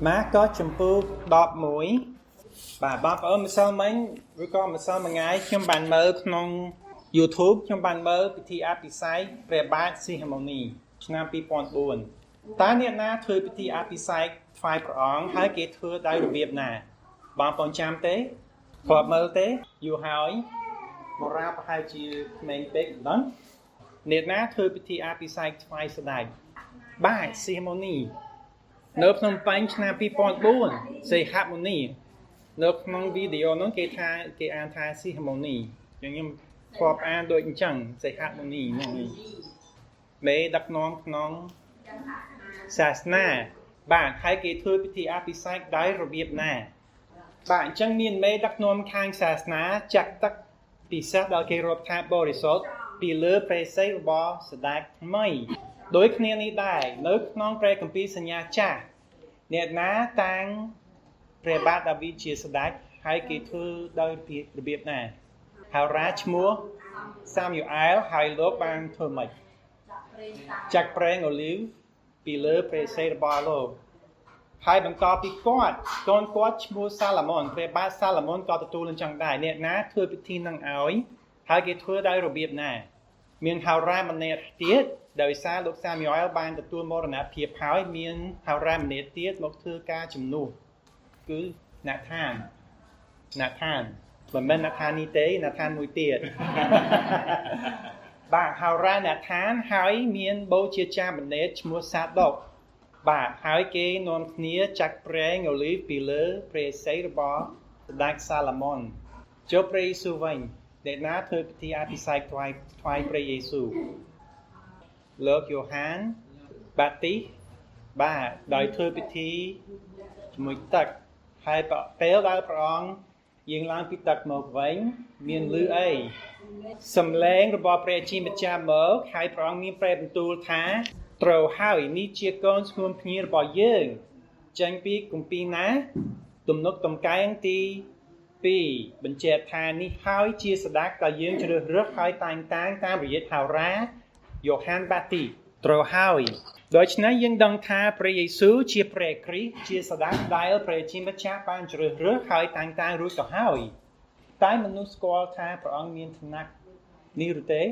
ម៉ាកុសជំពូក11បាទបងប្អូនម្សិលមិញឬក៏ម្សិលមួយថ្ងៃខ្ញុំបានមើលក្នុង YouTube ខ្ញុំបានមើលពិធីអភិសេកព្រះបាទសីហមុនីឆ្នាំ2004តើអ្នកណាធ្វើពិធីអភិសេកថ្វាយព្រះអង្គហើយគេធ្វើដោយរបៀបណាបងប្អូនចាំទេធ្លាប់មើលទេយូរហើយបរាប្រហែលជាក្មេងពេកមិនដឹងអ្នកណាធ្វើពិធីអភិសេកថ្វាយស្ដេចបាទសីហមុនីនៅភ្នំពេញឆ្នាំ2004សីហមុនីនៅក្នុងវីដេអូនោះគេថាគេអានថាសីហមុនីខ្ញុំធ្លាប់អានដូចអញ្ចឹងសីហមុនីហ្នឹងឯងមេដឹកនាំក្នុងសាសនាបាទហើយគេធ្វើពិធីអភិសេកដោយរបៀបណាបាទអញ្ចឹងមានមេដឹកនាំខាងសាសនាចាក់ទឹកពិសេសដល់គេរាប់ថាបរិសុទ្ធពីលើព្រះសីរបស់ស្ដេចថ្មីដូចគ្នានេះដែរនៅក្នុងព្រះគម្ពីរសញ្ញាចាស់អ្នកណាតាំងព្រះបាទដាវីតជាស្ដេចហើយគេធ្វើដោយរបៀបណាហោរាឈ្មោះសាមយូអែលហើយលោកបានធ្វើម៉េចចាក់ប្រេងអូលីវពីលើព្រះសីរបស់លោកហើយបន្តពីគាត់កូនគាត់ឈ្មោះសាឡូមោនព្រះបាទសាឡូមោនក៏ទទួលអញ្ចឹងដែរអ្នកណាធ្វើពិធីនឹងឲ្យហើយគេធ្វើដោយរបៀបណាមានហោរាម្នាក់ទៀតដោយសារលោកសាមយូអែលបានទទួលមរណភាពហើយមានហោរាម្នាក់ទៀតមកធ្វើការជំនួសគឺណាថានណាថានមិនមែនណាថាននេះទេណាថានមួយទៀតបាទហោរាណាថានហើយមានបូជាចារ្យម្នាក់ឈ្មោះសាដុកបាទហើយគេនាំគ្នាចាក់ប្រេងអូលីវពីលើព្រះសីរបស់ស្ដេចសាឡូមោនចូលព្រះយេស៊ូវវិញអ្នកណាធ្វើពិធីអភិសេកថ្វាយព្រះយេស៊ូវលោកយ៉ូហានបាទីសបាទដោយធ្វើពិធីជាមួយទឹកហើយពេលដែលព្រះអង្គយាងឡើងពីទឹកមកវិញមានលឺអីសំឡេងរបស់ព្រះជាម្ចាស់មកហើយព្រះអង្គមានព្រះបន្ទូលថាត្រូវហើយនេះជាកូនស្ងួនភ្ងារបស់យើងចេញពីគម្ពីរណាទំនុកតម្កែងទី2បញ្ជាក់ថានេះហើយជាស្ដេចដែលយើងជ្រើសរើសហើយតែងតាំងតាមរយៈហោរាយ៉ូហានបាទីត្រូវហើយដូច្នេះយើងដឹងថាព្រះយេស៊ូវជាព្រះគ្រីស្ទជាស្ដេចដែលព្រះជាម្ចាស់បានជ្រើសរើសហើយតែងតាំងរួចទៅហើយតែមនុស្សស្គាល់ថាព្រះអង្គមានឋានៈនេះឬទេ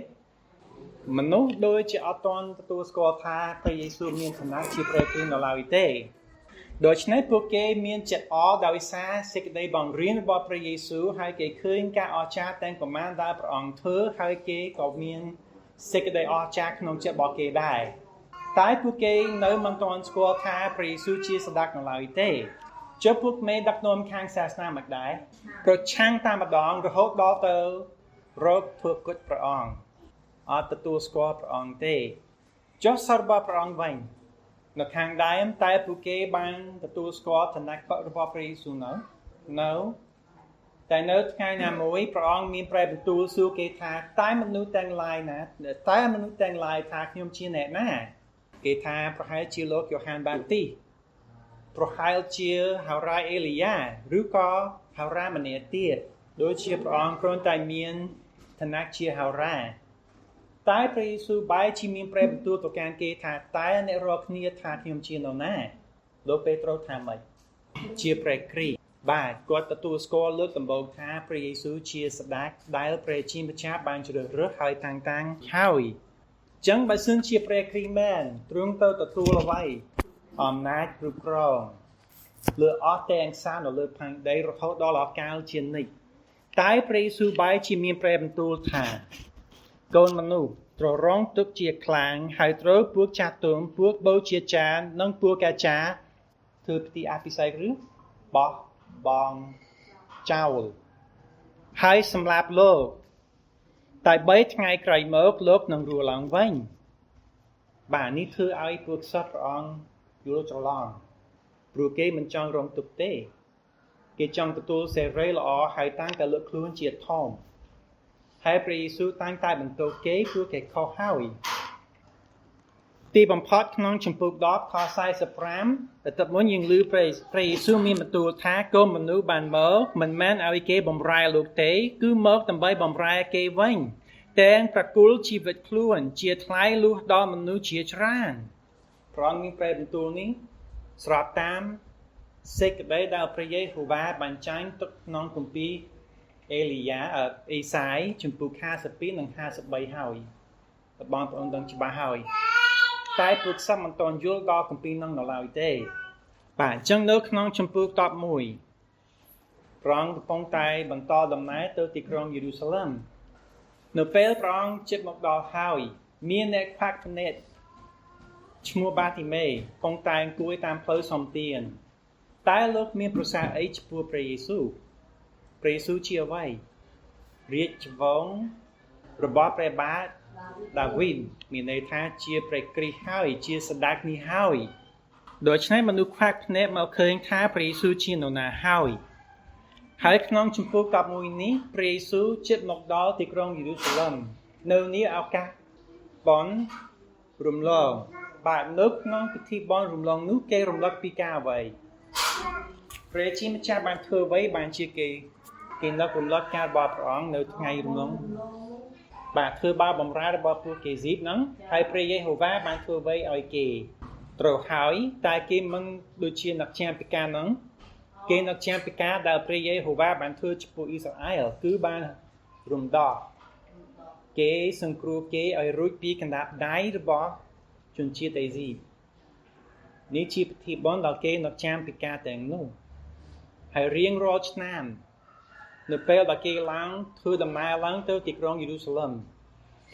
មនុស្សដូចជាអត់ទាន់ទទួលស្គាល់ថាព្រះយេស៊ូវមានឋានៈជាព្រះគ្រីស្ទនៅឡើយទេដូច្នេះពួកគេមានចិត្តអរដោយសារសេចក្តីបង្រៀនរបស់ព្រះយេស៊ូវហើយគេឃើញការអស្ចារ្យទាំងប្រមាណដែលព្រះអង្គធ្វើហើយគេក៏មានសេចក្តីអស្ចារ្យក្នុងចិត្តរបស់គេដែរតែពួកគេនៅមិនទាន់ស្គាល់ថាព្រះយេស៊ូវជាស្ដេចនៅឡើយទេចុះពួកមេដឹកនាំខាងសាសនាមកដែរប្រឆាំងតាមម្ដងរហូតដល់ទៅរកធ្វើគុជព្រះអង្គអត់ទទួលស្គាល់ព្រះអង្គទេចុះសិស្សរបស់ព្រះអង្គវិញនៅខាងដើមតែពួកគេបានទទួលស្គាល់ឋានៈរបស់ព្រះយេស៊ូវនៅតែនៅថ្ងៃណាមួយព្រះអង្គមានព្រះបន្ទូលសួរគេថាតែមនុស្សទាំងឡាយណាតែមនុស្សទាំងឡាយថាខ្ញុំជាអ្នកណាគេថាប្រហែលជាលោកយ៉ូហានបាទីសប្រហែលជាហោរាអេលីយ៉ាឬក៏ហោរាម្នាក់ទៀតដូចជាព្រះអង្គគ្រាន់តែមានឋានៈជាហោរាតែព្រះយេស៊ូវបែរជាមានព្រះបន្ទូលទៅកាន់គេថាតែអ្នករាល់គ្នាថាខ្ញុំជានរណាលោកពេត្រុសថាម៉េចជាព្រះគ្រីស្ទបាទគាត់ទទួលស្គាល់លើកដំបូងថាព្រះយេស៊ូវជាស្ដេចដែលព្រះជាម្ចាស់បានជ្រើសរើសហើយតាំងតាំងហើយចឹងបើសិនជាព្រះគ្រីស្ទមែនទ្រង់ទៅទទួលអ្វីអំណាចគ្រប់គ្រងលើអស់ទាំងសានៅលើផែនដីរហូតដល់អកាលជានិច្ចតែព្រះយេស៊ូវបែរជាមានព្រះបន្ទូលថាកូនមនុស្សត្រូវរងទុក្ខជាខ្លាំងហើយត្រូវពួកចាស់ទុំពួកបូជាចារនិងពួកអាចារ្យធ្វើពិធីអភិសេកឬបោះបង់ចោលហើយសម្លាប់លោកតែ3ថ្ងៃក្រោយមកលោកនឹងរស់ឡើងវិញបាទនេះធ្វើឲ្យពួកសិស្សព្រះអង្គយល់ច្រឡំព្រោះគេមិនចង់រងទុក្ខទេគេចង់ទទួលសេរីល្អហើយតាំងតែលើកខ្លួនជាធំហើយព្រះយេស៊ូវតាំងតែបន្ទោសគេព្រោះគេខុសហើយទីបំផុតក្នុងជំពូក10ខ45តែទឹកមុនយើងឮព្រះយេស៊ូវមានបន្ទូលថាកូនមនុស្សបានមកមិនមែនឲ្យគេបំរែលោកទេគឺមកដើម្បីបំរែគេវិញទាំងប្រគល់ជីវិតខ្លួនជាថ្លៃលុះដល់មនុស្សជាច្រើនព្រះអង្គមានព្រះបន្ទូលនេះស្របតាម សេចក្តីដែលព្រះយេហូវ៉ាបានចែងទុកក្នុងគម្ពីរអេលីយ៉ាអេសាយជំពូក52និង53ហើយបងប្អូនដឹងច្បាស់ហើយតែពួកសិស្សមិនទាន់យល់ដល់គម្ពីរនឹងនៅឡើយទេបាទអញ្ចឹងនៅក្នុងជំពូក11ព្រះអង្គកំពុងតែបន្តដំណើរទៅទីក្រុងយេរូសាឡឹមនៅពេលព្រះអង្គជិតមកដល់ហើយមានអ្នកខ្វាក់ភ្នែកឈ្មោះបាទីមេកំពុងតែអង្គុយតាមផ្លូវសុំទានតើលោកមានប្រសាសន៍អីចំពោះព្រះយេស៊ូវព្រះយេស៊ូវជាអ្វីរាជវង្សរបស់ព្រះបាទដាវីតមានន័យថាជាព្រះគ្រីស្ទហើយជាស្ដេចនេះហើយដូច្នេះមនុស្សខ្វាក់ភ្នែកមកឃើញថាព្រះយេស៊ូវជានរណាហើយហើយក្នុងជំពូក11នេះព្រះយេស៊ូវជិតមកដល់ទីក្រុងយេរូសាឡឹមនៅនេះឱកាសបុណ្យរំលងបាទនៅក្នុងពិធីបុណ្យរំលងនោះគេរំលឹកពីការអ្វីព្រះជាម្ចាស់បានធ្វើអ្វីបានជាគេនឹករំលឹកការរបស់ព្រះអង្គនៅថ្ងៃរំលងបាទធ្វើបាបបំរើរបស់ពួកគេស៊ីបហ្នឹងហើយព្រះយេហូវ៉ាបានធ្វើអ្វីឲ្យគេត្រូវហើយតែគេមិនដូចជានឹកចាំពីការហ្នឹងគេនឹកចាំពីការដែលព្រះយេហូវ៉ាបានធ្វើចំពោះអ៊ីស្រាអែលគឺបានរំដោះគេសង្គ្រោះគេឲ្យរួចពីកណ្ដាប់ដៃរបស់ជនជាតិអេស៊ីបនេះជាពិធីបុណ្យដែលគេនឹកចាំពីការទាំងនោះហើយរៀងរាល់ឆ្នាំនៅពេលដែលគេឡើងធ្វើដំណើរឡើងទៅទីក្រុងយេរូសាឡឹម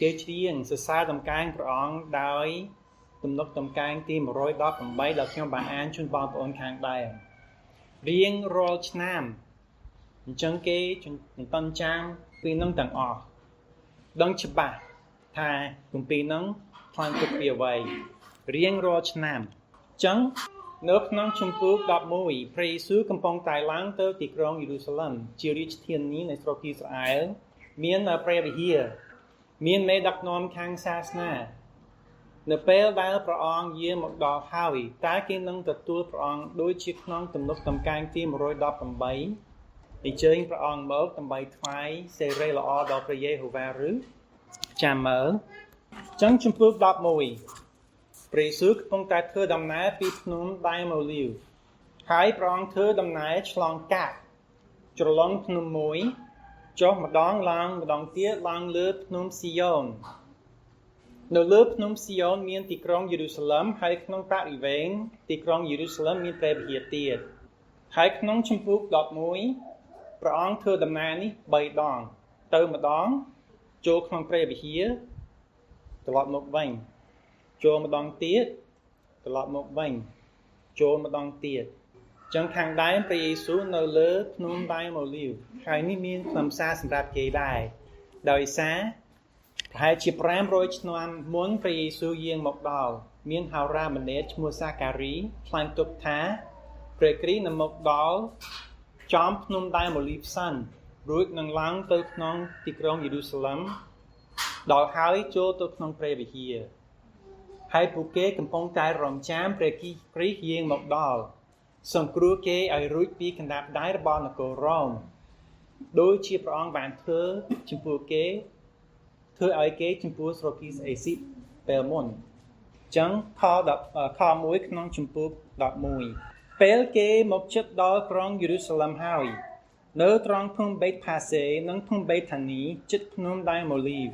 គេច្រៀងសរសើរតម្កើងព្រះអង្គដោយទំនុកតម្កើងទី118ដែលខ្ញុំបានអានជូនបងប្អូនខាងដើមរៀងរាល់ឆ្នាំអញ្ចឹងគេចន្ទិនចាំពីនឹងទាំងអស់ដឹងច្បាស់ថាគម្ពីរនឹងថ្លែងទុកពីអ្វីរៀងរាល់ឆ្នាំអញ្ចឹងនៅក្នុងជំពូក11ព្រះយេស៊ូវកំពុងតែឡើងទៅទីក្រុងយេរូសាឡឹមជារាជធានីនៃស្រុកអ៊ីស្រាអែលមានព្រះវិហារមានមេដឹកនាំខាងសាសនានៅពេលដែលព្រះអង្គយាងមកដល់ហើយតើគេនឹងទទួលព្រះអង្គដូចជាក្នុងទំនុកតម្កើងទី118អញ្ជើញព្រះអង្គមកដើម្បីថ្វាយសិរីល្អដល់ព្រះយេហូវ៉ាឬចាំមើលអញ្ចឹងជំពូក11ព្រះយេស៊ូវកំពុងតែធ្វើដំណើរពីភ្នំដើមអូលីវហើយព្រះអង្គធ្វើដំណើរឆ្លងកាត់ជ្រលងភ្នំមួយចុះម្ដងឡើងម្ដងទៀតឡើងលើភ្នំស៊ីយ៉ូននៅលើភ្នំស៊ីយ៉ូនមានទីក្រុងយេរូសាឡឹមហើយក្នុងបរិវេណទីក្រុងយេរូសាឡឹមមានព្រះវិហារទៀតហើយក្នុងជំពូក11ព្រះអង្គធ្វើដំណើរនេះ3ដងទៅម្ដងចូលក្នុងព្រះវិហារត្រឡប់មកវិញចូលម្ដងទៀតត្រឡប់មកវិញចូលម្ដងទៀតចឹងខាងដើមព្រះយេស៊ូវនៅលើភ្នំដើមអូលីវហើយនេះមានខ្លឹមសារសម្រាប់គេដែរដោយសារប្រហែលជា500ឆ្នាំមុនព្រះយេស៊ូវយាងមកដល់មានហោរាម្នាក់ឈ្មោះសាការីថ្លែងទុកថាព្រះគ្រីស្ទនឹងមកដល់ចំភ្នំដើមអូលីវសិនរួចនឹងឡើងទៅក្នុងទីក្រុងយេរូសាឡឹមដល់ហើយចូលទៅក្នុងព្រះវិហារហើយពួកគេកំពុងតែរងចាំព្រះគ្រីស្ទយាងមកដល់សង្គ្រោះគេឲ្យរួចពីកណ្ដាប់ដៃរបស់នគររ៉ូមដូចជាព្រះអង្គបានធ្វើចំពោះគេធ្វើឲ្យគេចំពោះស្រុកអេស៊ីបពេលមុនអញ្ចឹងខ10ខ1ក្នុងជំពូក11ពេលគេមកជិតដល់ក្រុងយេរូសាឡឹមហើយនៅត្រង់ភ្នំបេតផាសេនិងភ្នំបេថានីជិតភ្នំដើមអូលីវ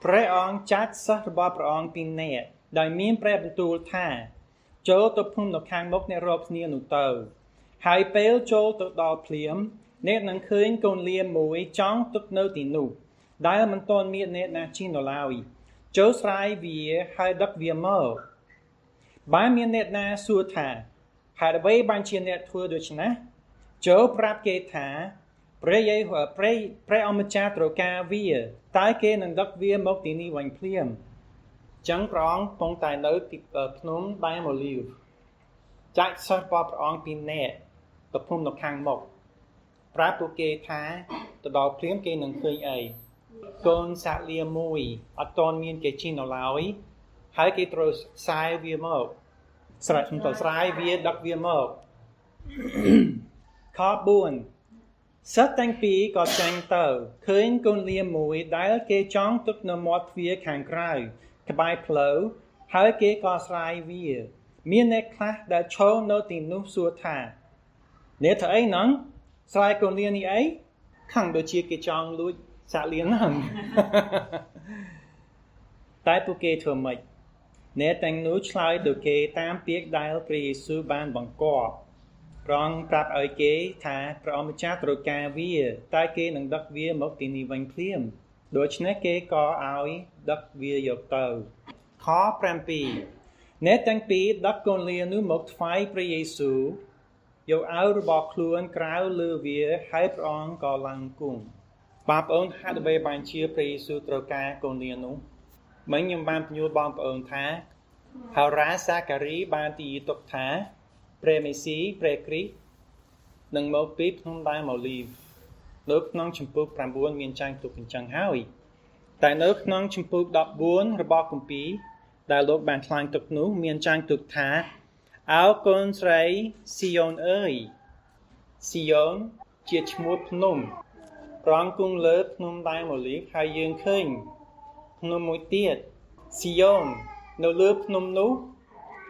ព្រះអង្គចាត់សិស្សរបស់ព្រះអង្គពីរនាក់ដោយមានព្រះបន្ទូលថាចូលទៅភូមិនៅខាងមុខអ្នករាប់គ្នានោះទៅហើយពេលចូលទៅដល់ភ្លាមអ្នកនឹងឃើញកូនលាមួយចង់ទុកនៅទីនោះដែលមិនទាន់មានអ្នកណាជិះនៅឡើយចូលស្រាយវាហើយដឹកវាមកបើមានអ្នកណាសួរថាហេតុអ្វីបានជាអ្នកធ្វើដូច្នេះចូលប្រាប់គេថាព្រះយេហូព្រះអម្ចាស់ត្រូវការវាតែគេនឹងដឹកវាមកទីនេះវិញភ្លាមចឹងព្រះអង្គកំពុងតែនៅទីភ្នំដើមអូលីវចាច់សិស្សរបស់ព្រះអង្គពីរនាក់ទៅភ្នំនៅខាងមុខប្រាប់ពួកគេថាទៅដល់ភ្លាមគេនឹងឃើញអីកូនសាក់លាមួយអត់ទាន់មានគេជិះនៅឡើយហើយគេត្រូវខ្សែវាមកស្រែកទៅស្រាយវាដឹកវាមកខ4សិស្សទាំងពីរក៏ចេញទៅឃើញកូនលាមួយដែលគេចង់ទុកនៅមាត់ទ្វារខាងក្រៅក្បែរផ្លូវហើយគេក៏ស្រាយវាមានអ្នកខ្លះដែលឈរនៅទីនោះសួរថា អ្នកធ្វើអីហ្នឹងស្រែកកូនលានេះអីខឹងដូចជាគេចង់លួចសាក់លៀនហ្នឹងតែពួកគេធ្វើម៉េចអ្នកទាំងនោះឆ្លើយទៅគេតាមពាក្យដែលព្រះយេស៊ូវបានបង្គាប់ព្រះអង្គប្រាប់ឲ្យគេថាព្រះអម្ចាស់ត្រូវការវាតែគេនឹងដឹកវាមកទីនេះវិញភ្លាមដូច្នេះគេក៏ឲ្យដឹកវាយកទៅខ7អ្នកទាំងពីរដឹកកូនលានោះមកថ្វាយព្រះយេស៊ូវយកអាវរបស់ខ្លួនក្រៅលើវាហើយព្រះអង្គក៏ឡើងគង់បងប្អូនហេតុអ្វីបានជាព្រះយេស៊ូវត្រូវការកូនលានោះមិញខ្ញុំបានពន្យល់បងប្អូនថាហោរាសាការីបានទីទុកថាព្រះមេស៊ីព្រះគ្រីស្ទនឹងមកពីភ្នំដើមអូលីវនៅក្នុងជំពូក9មានចែងទុកអញ្ចឹងហើយតែនៅក្នុងជំពូក14របស់គម្ពីរដែលលោកបានថ្លែងទុកនោះមានចែងទុកថាអោកូនស្រីស៊ីយ៉ូនអើយស៊ីយ៉ូនជាឈ្មោះភ្នំព្រះអង្គគង់លើភ្នំដើមអូលីវហើយយើងឃើញភ្នំមួយទៀតស៊ីយ៉ូននៅលើភ្នំនោះ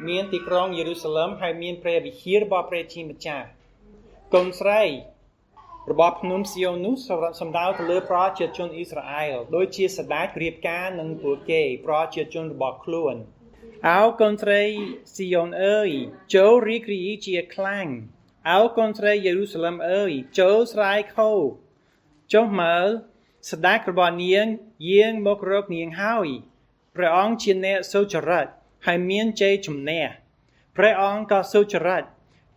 មានទីក្រុងយេរូសាឡឹមហើយមានព្រះវិហាររបស់ព្រះជាម្ចាស់កូនស្រីរបស់ភ្នំស៊ីយ៉ូននោះសំដៅទៅលើប្រជាជនអ៊ីស្រាអែលដូចជាស្ដេចរៀបការនឹងពួកគេប្រជាជនរបស់ខ្លួនអោកូនស្រីស៊ីយ៉ូនអើយចូលរីករាយជាខ្លាំងអោកូនស្រីយេរូសាឡឹមអើយចូលស្រែកហូចុះមើលស្ដេចរបស់នាងយាងមករកនាងហើយព្រះអង្គជាអ្នកសុចរិតហើយមានជ័យជំនះព្រះអង្គក៏សុចរិត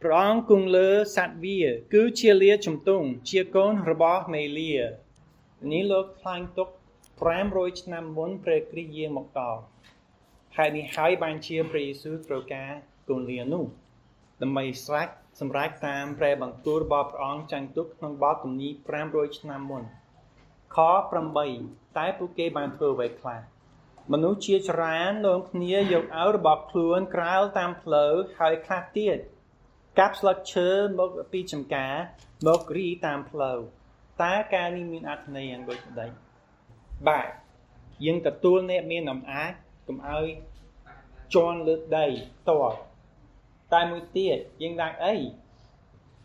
ព្រះអង្គគង់លើសត្វវាគឺជាលាជំទង់ជាកូនរបស់មេលានេះលោកថ្លែងទុក500ឆ្នាំមុនព្រះគ្រីស្ទយាងមកដល់ហើយនេះហើយបានជាព្រះយេស៊ូវត្រូវការកូនលានោះដើម្បីស្រេចសម្រេចតាមព្រះបន្ទូលរបស់ព្រះអង្គចែងទុកក្នុងបទទំនាយ500ឆ្នាំមុនខ8តែពួកគេបានធ្វើអ្វីខ្លះមនុស្សជាច្រើននាំគ្នាយកអាវរបស់ខ្លួនក្រោលតាមផ្លូវហើយខ្លះទៀតកាប់ស្លឹកឈើមកពីចំការមករីតាមផ្លូវតើការនេះមានអត្ថន័យយ៉ាងដូចម្ដេចបាទយើងទទួលអ្នកមានអំណាចកុំឲ្យជន់លើដីតបតែមួយទៀតយើងដាក់អី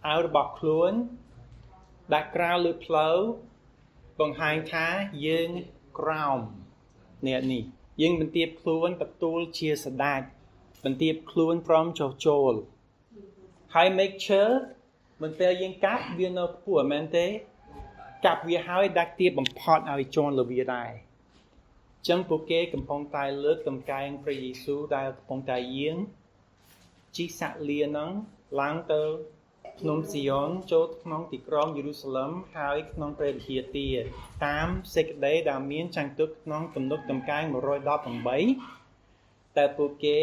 អាវរបស់ខ្លួនដាក់ក្រៅលើផ្លូវបង្ហាញថាយើងក្រោមអ្នកនេះយើងបន្ទាបខ្លួនទទួលជាស្ដេចបន្ទាបខ្លួនព្រមចុះចូលហើយ make sure មិនពេលយើងកាប់វានៅខ្ពស់មែនទេកាប់វាហើយដាក់ទៀបបំផុតឲ្យជន់លើវាដែរចឹងពួកគេកំពុងតែលើកតម្កើងព្រះយេស៊ូវដែលកំពុងតែយាងជិះសាក់លាហ្នឹងឡើងទៅភ្នំស៊ីយ៉ូនចូលក្នុងទីក្រុងយេរូសាឡឹមហើយក្នុងព្រះវិហារទាតាមសេចក្តីដែលមានចែងទុកក្នុងទំនុកតម្កើង118តែពួកគេ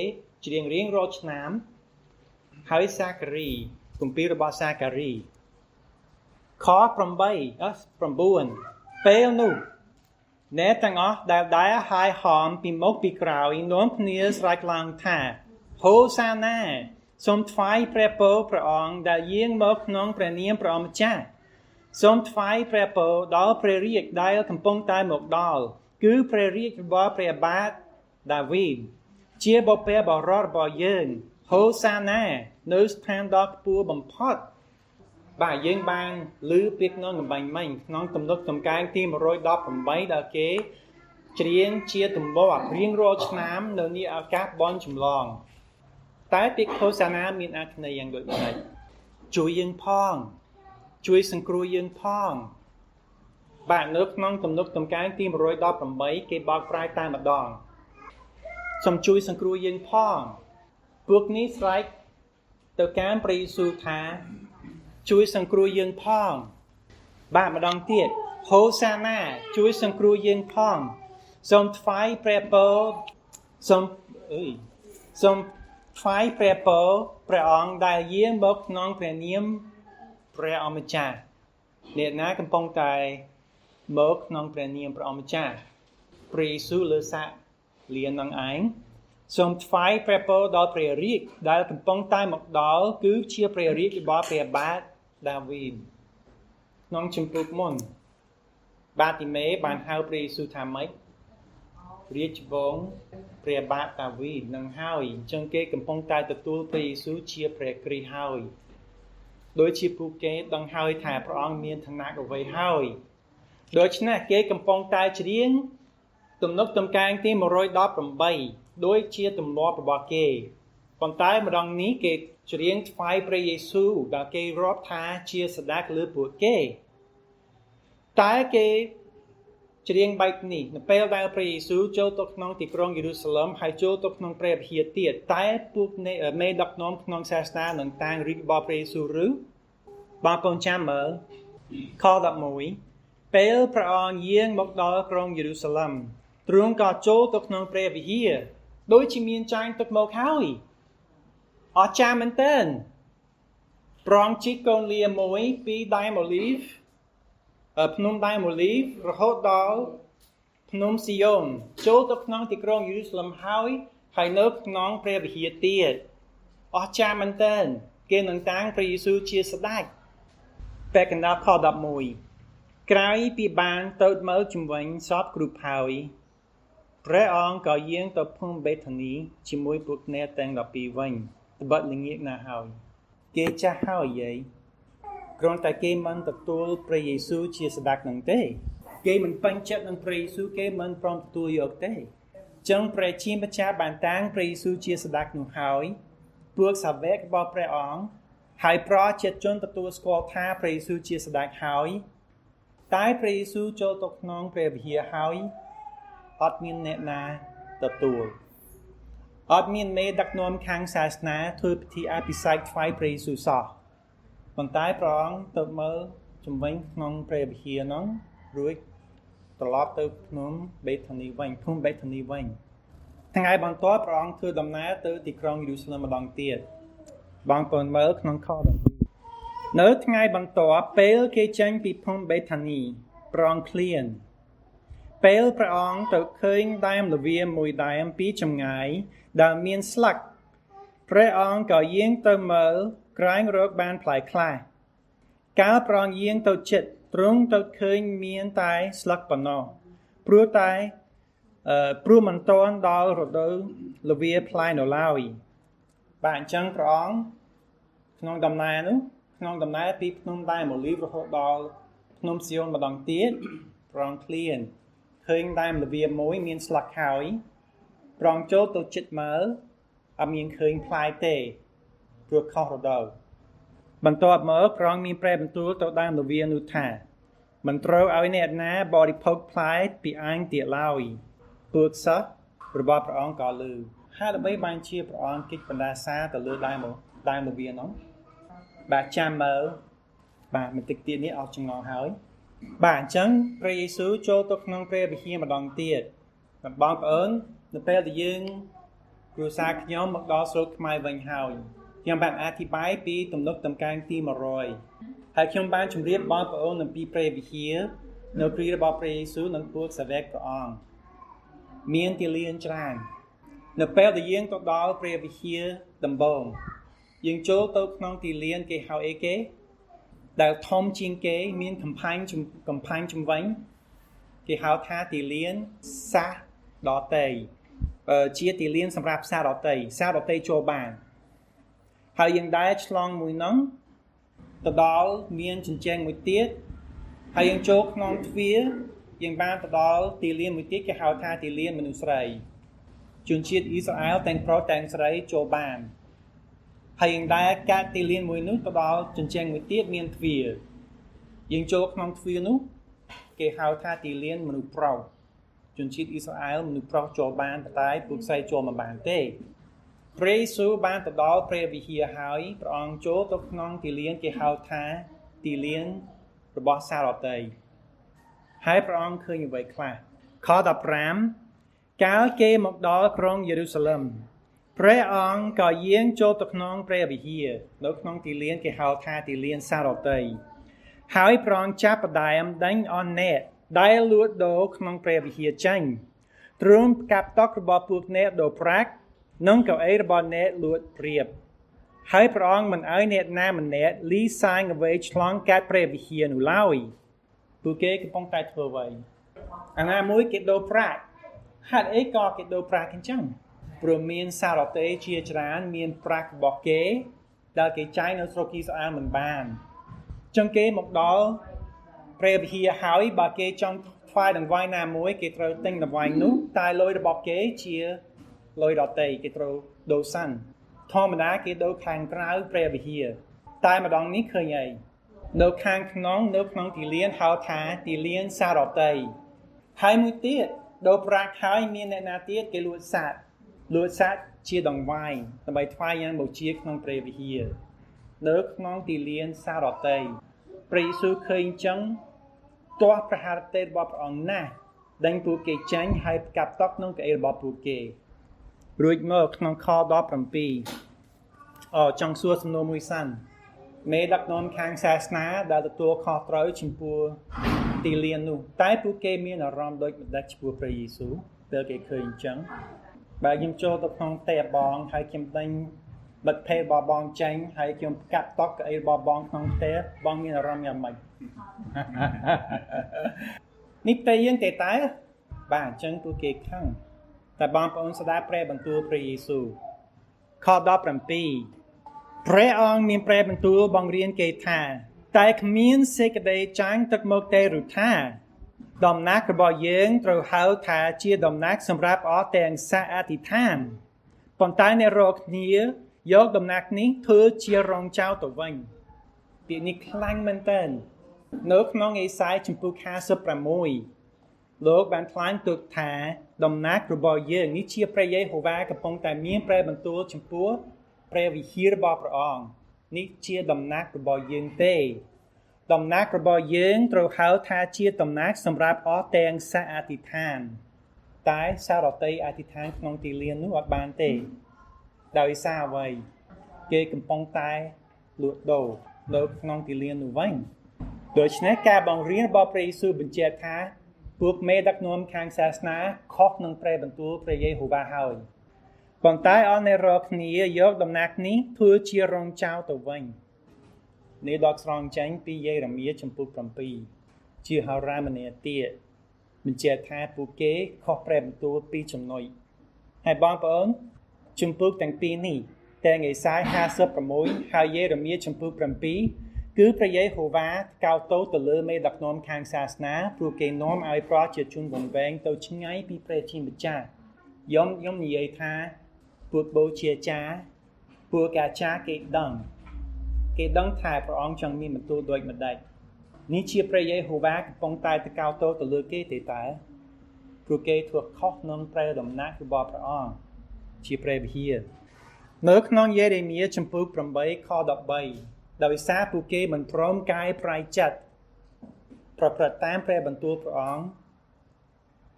ច្រៀងរៀងរាល់ឆ្នាំហើយសាការីគម្ពីររបស់សាការីខ8 9ពេលនោះអ្នកទាំងអស់ដែលដើរហាយហោមពីមុខពីក្រោយនាំគ្នាស្រែកឡើងថាហូសាណាសូមថ្វាយព្រះពរព្រះអង្គដែលយាងមកក្នុងព្រះនាមព្រះអម្ចាស់សូមថ្វាយព្រះពរដល់ព្រះរាជដែលកំពុងតែមកដល់គឺព្រះរាជរបស់ព្រះបាទដាវីតជាបុព្វបុរសរបស់យើងហូសាណានៅស្ថានដ៏ខ្ពស់បំផុតបាទយើងបានឮពាក្យក្នុងកំបាញ់មិញក្នុងទំនុកតម្កើងទី118ដែលគេច្រៀងជាទម្លាប់រៀងរាល់ឆ្នាំនៅនាឱកាសបុណ្យចម្លងតែពាក្យហូសាណាមានអត្ថន័យយ៉ាងដូចម្តេចជួយយើងផងជួយសង្គ្រោះយើងផងបាទនៅក្នុងទំនុកតម្កើងទី118គេបកប្រែតែម្ដងសូមជួយសង្គ្រោះយើងផងពួកនេះស្រែកទៅកាន់ព្រះយេស៊ូវថាជួយសង្គ្រោះយើងផងបាទម្ដងទៀតហូសាណាជួយសង្គ្រោះយើងផងសូមថ្វាយព្រះពរសូមសូមថ្វាយព្រះពរព្រះអង្គដែលយាងមកក្នុងព្រះនាមព្រះអម្ចាស់អ្នកណាកំពុងតែមកក្នុងព្រះនាមព្រះអម្ចាស់ព្រះយេស៊ូវលើសាកលានឹងឯងសូមថ្វាយព្រះពរដល់ព្រះរាជដែលកំពុងតែមកដល់គឺជាព្រះរាជរបស់ព្រះបាទដាវីតក្នុងជំពូកមុនបាទីមេបានហៅព្រះយេស៊ូវថាម៉េចរាជវង្សព្រះបាទដាវីតនឹងហើយអញ្ចឹងគេកំពុងតែទទួលព្រះយេស៊ូវជាព្រះគ្រីស្ទហើយ ដូចជាពួកគេដឹងហើយថាព្រះអង្គមានឋានៈអ្វីហើយដូច្នេះគេកំពុងតែច្រៀងទំនុកតម្កើងទី118ដូចជាទម្លាប់របស់គេប៉ុន្តែម្ដងនេះគេច្រៀងថ្វាយព្រះយេស៊ូវដែលគេរាប់ថាជាស្ដេចលើពួកគេតែគេច្រៀងបែបនេះនៅពេលដែលព្រះយេស៊ូវចូលទៅក្នុងទីក្រុងយេរូសាឡឹមហើយចូលទៅក្នុងព្រះវិហារទៀតតែពួកមេដឹកនាំក្នុងសាសនានឹងតាំងរាជរបស់ព្រះយេស៊ូវឬបងប្អូនចាំមើលខ11ពេលព្រះអង្គយាងមកដល់ក្រុងយេរូសាឡឹមទ្រង់ក៏ចូលទៅក្នុងព្រះវិហារដូចជាមានចែងទឹកមកហើយអស្ចារ្យមែនទែនប្រងជីកកូនលាមួយពីដើមអូលីវភ្នំដើមអូលីវរហូតដល់ភ្នំស៊ីយ៉ូនចូលទៅក្នុងទីក្រុងយេរូសាឡឹមហើយហើយនៅក្នុងព្រះវិហារទៀតអស្ចារ្យមែនទែនគេនឹងតាំងព្រះយេស៊ូវជាស្ដេចពាក់កណ្ដាលខ11ក្រោយពីបានទៅមើលជំវិញសពគ្រប់ហើយព្រះអង្គក៏យាងទៅភូមិបេធានីជាមួយពួកអ្នកទាំង12វិញត្បិតល្ងាចណាស់ហើយគេចាស់ហើយយាយគ្រាន់តែគេមិនទទួលព្រះយេស៊ូវជាស្ដេចនឹងទេគេមិនពេញចិត្តនឹងព្រះយេស៊ូវគេមិនព្រមទទួលយកទេចឹងព្រះជាម្ចាស់បានតាំងព្រះយេស៊ូវជាស្ដេចនោះហើយពួកសាវករបស់ព្រះអង្គហើយប្រជាជនទទួលស្គាល់ថាព្រះយេស៊ូវជាស្ដេចហើយតែព្រះយេស៊ូវចូលទៅក្នុងព្រះវិហារហើយអត់មានអ្នកណាទទួលអត់មានមេដឹកនាំខាងសាសនាធ្វើពិធីអភិសេកថ្វាយព្រះយេស៊ូវសោះប៉ុន្តែព្រះអង្គទៅមើលជំវិញក្នុងព្រះវិហារនោះរួចត្រឡប់ទៅភ្នំបេធានីវិញភូមិបេធានីវិញថ្ងៃបន្ទាប់ព្រះអង្គធ្វើដំណើរទៅទីក្រុងយេរូសាឡឹមម្ដងទៀតបងប្អូនមើលក្នុងខ12នៅថ្ងៃបន្ទាប់ពេលគេចេញពីភូមិបេធានីព្រះអង្គឃ្លានពេលព្រះអង្គទៅឃើញដើមល្វាមួយដើមពីចម្ងាយដែលមានស្លឹកព្រះអង្គក៏យាងទៅមើលក្រែងរកបានផ្លែខ្លះកាលព្រះអង្គយាងទៅជិតទ្រង់ទៅឃើញមានតែស្លឹកប៉ុណ្ណោះព្រោះតែព្រោះមិនទាន់ដល់រដូវល្វាផ្លែនៅឡើយបាទអញ្ចឹងព្រះអង្គក្នុងដំណើរនោះក្នុងដំណើរពីភ្នំដើមអូលីវរហូតដល់ភ្នំស៊ីយ៉ូនម្ដងទៀតព្រះអង្គឃ្លានឃើញដើមល្វាមួយមានស្លឹកហើយព្រះអង្គចូលទៅជិតមើលអត់មានឃើញផ្លែទេព្រោះខុសរដូវបន្ទាប់មកព្រះអង្គមានព្រះបន្ទូលទៅដើមល្វានោះថាមិនត្រូវឲ្យអ្នកណាបរិភោគផ្លែពីអញទៀតឡើយពួកសិស្សរបស់ព្រះអង្គក៏ឮហេតុអ្វីបានជាព្រះអង្គគិតបណ្ដាសាទៅលើដើមល្វានោះបាទចាំមើលបាទបន្តិចទៀតនេះអស់ចងល់ហើយបាទអញ្ចឹងព្រះយេស៊ូវចូលទៅក្នុងព្រះវិហារម្ដងទៀតបងប្អូននៅពេលដែលយើងគ្រួសារខ្ញុំមកដល់ស្រុកខ្មែរវិញហើយខ្ញុំបានអធិប្បាយពីទំនុកតម្កើងទី100ហើយខ្ញុំបានជម្រាបបងប្អូនអំពីព្រះវិហារនៅគ្រារបស់ព្រះយេស៊ូវនិងពួកសាវកព្រះអង្គមានទីលានច្រើននៅពេលដែលយើងទៅដល់ព្រះវិហារដំបូងយើងចូលទៅក្នុងទីលានគេហៅអីគេដែលធំជាងគេមានកំផែងជំវិញគេហៅថាទីលានសាសដតីជាទីលានសម្រាប់សាសដតីសាសដតីចូលបានហើយយើងដែរឆ្លងមួយនោះទៅដល់មានជញ្ជាំងមួយទៀតហើយយើងចូលក្នុងទ្វារយើងបានទៅដល់ទីលានមួយទៀតគេហៅថាទីលានមនុស្សស្រីជនជាតិអ៊ីស្រាអែលទាំងប្រុសទាំងស្រីចូលបានហើយយើងដែរកាត់ទីលានមួយនោះទៅដល់ជញ្ជាំងមួយទៀតមានទ្វារយើងចូលក្នុងទ្វារនោះគេហៅថាទីលានមនុស្សប្រុសជនជាតិអ៊ីស្រាអែលមនុស្សប្រុសចូលបានតែពួកស្រីចូលមិនបានទេព្រះយេស៊ូវបានទៅដល់ព្រះវិហារហើយព្រះអង្គចូលទៅក្នុងទីលានគេហៅថាទីលានរបស់សារតីហើយព្រះអង្គឃើញអ្វីខ្លះខ15កាលគេមកដល់ក្រុងយេរូសាឡឹមព្រះអង្គក៏យាងចូលទៅក្នុងព្រះវិហារនៅក្នុងទីលានគេហៅថាទីលានសារតីហើយព្រះអង្គចាប់ផ្ដើមដេញអស់អ្នកដែលលួចដូរក្នុងព្រះវិហារចេញទ្រង់កាប់តុរបស់ពួកអ្នកដូរប្រាក់និងកៅអីរបស់អ្នកលួចព្រៀបហើយព្រះអង្គមិនឲ្យអ្នកណាម្នាក់លីសាងអ្វីឆ្លងកាត់ព្រះវិហារនោះឡើយពួកគេកំពុងតែធ្វើអ្វីអាណាមួយគេដូរប្រាក់ហេតុអីក៏គេដូរប្រាក់អញ្ចឹងព្រោះមានសារតេជាច្រើនមានប្រាក់របស់គេ ដែលគេចាយនៅស្រុកអ៊ីស្រាអែលមិនបានចឹងគេមកដល់ព្រះវិហារហើយបើគេចង់ថ្វាយដង្វាយណាមួយគេត្រូវទិញដង្វាយនោះតែលុយរបស់គេជាលុយដទៃគេត្រូវដូរសិនធម្មតាគេដូរខាងក្រៅព្រះវិហារតែម្ដងនេះឃើញអីនៅខាងក្នុងនៅក្នុងទីលានហៅថាទីលានសារតីហើយមួយទៀតដូរប្រាក់ហើយមានអ្នកណាទៀតគេលក់សត្វលក់សត្វជាដង្វាយដើម្បីថ្វាយយ៉ាងបូជាក្នុងព្រះវិហារនៅក្នុងទីលានសារតីព្រះយេស៊ូវឃើញចឹងទាស់ប្រហារទេរបស់ព្រះអង្គណាស់ដេញពួកគេចេញហើយផ្កាប់តុក្នុងកៅអីរបស់ពួកគេរួចមកក្នុងខ17ចង់សួរសំណួរមួយសិនមេដឹកនាំខាងសាសនាដែលទទួលខុសត្រូវចំពោះទីលាននោះតែពួកគេមានអារម្មណ៍ដូចម្ដេចចំពោះព្រះយេស៊ូវពេលគេឃើញអញ្ចឹងបើខ្ញុំចូលទៅក្នុងផ្ទះបងហើយខ្ញុំដេញមិត្តភ័ក្តិរបស់បងចេញហើយខ្ញុំផ្កាប់តុកៅអីរបស់បងក្នុងផ្ទះបងមានអារម្មណ៍យ៉ាងម៉េចនេះផ្ទះយើងទេតើបាទអញ្ចឹងពួកគេខឹងតែបងប្អូនស្ដាប់ព្រះបន្ទូលព្រះយេស៊ូវខ17ព្រះអង្គមានព្រះបន្ទូលបង្រៀនគេថាតែគ្មានសេចក្តីចាងទឹកមកទេឬថាដំណាក់របស់យើងត្រូវហៅថាជាដំណាក់សម្រាប់អស់ទាំងសាអធិដ្ឋានប៉ុន្តែអ្នករាល់គ្នាយកដំណាក់នេះធ្វើជារងចោលទៅវិញពាក្យនេះខ្លាំងមែនទែននៅក្នុងអេសាយជំពូក56លោកបានថ្លែងទុកថាដំណាក់របស់យើងនេះជាព្រះយេហូវ៉ាកំពុងតែមានព្រះបន្ទូលចំពោះព្រះវិហាររបស់ព្រះអង្គនេះជាដំណាក់របស់យើងទេដំណាក់របស់យើងត្រូវហៅថាជាដំណាក់សម្រាប់អស់ទាំងសាអធិដ្ឋានតែសារតីអធិដ្ឋានក្នុងទីលាននោះអត់បានទេដោយសារអ្វីគេកំពុងតែលក់ដូរនៅក្នុងទីលាននោះវិញដូច្នេះការបង្រៀនរបស់ព្រះយេស៊ូវបញ្ជាក់ថាពួកមេដឹកនាំខាងសាសនាខុសនឹងព្រះបន្ទូលព្រះយេហូវ៉ាហើយប៉ុន្តែអស់អ្នករាល់គ្នាយកដំណាក់នេះធ្វើជារងចោលទៅវិញនេះដកស្រង់ចេញពីយេរេមៀជំពូក7ជាហោរាមនាទាបញ្ជាក់ថាពួកគេខុសព្រះបន្ទូលពីចំណុចហើយបងប្អូនជំពូកទាំងពីរនេះទាំងអេសាយ56ហើយយេរេមៀជំពូក7គឺព្រះយេហូវ៉ាកោតទោសទៅលើមេដឹកនាំខាងសាសនាព្រោះគេនាំឲ្យប្រជាជនវង្វេងទៅឆ្ងាយពីព្រះជាម្ចាស់ខ្ញុំនិយាយថាពួកបូជាចារពួកអាចារ្យគេដឹងថាព្រះអង្គចង់មានបន្ទូលដូចម្ដេចនេះជាព្រះយេហូវ៉ាកំពុងតែតកោតទោសទៅលើគេទេតើព្រោះគេធ្វើខុសនឹងព្រះដំណាក់របស់ព្រះអង្គជាព្រះវិហារនៅក្នុងយេរេមៀជំពូក8ខ13ដោយសារពួកគេមិនព្រមកែប្រែចិត្តប្រព្រឹត្តតាមព្រះបន្ទូលព្រះអង្គ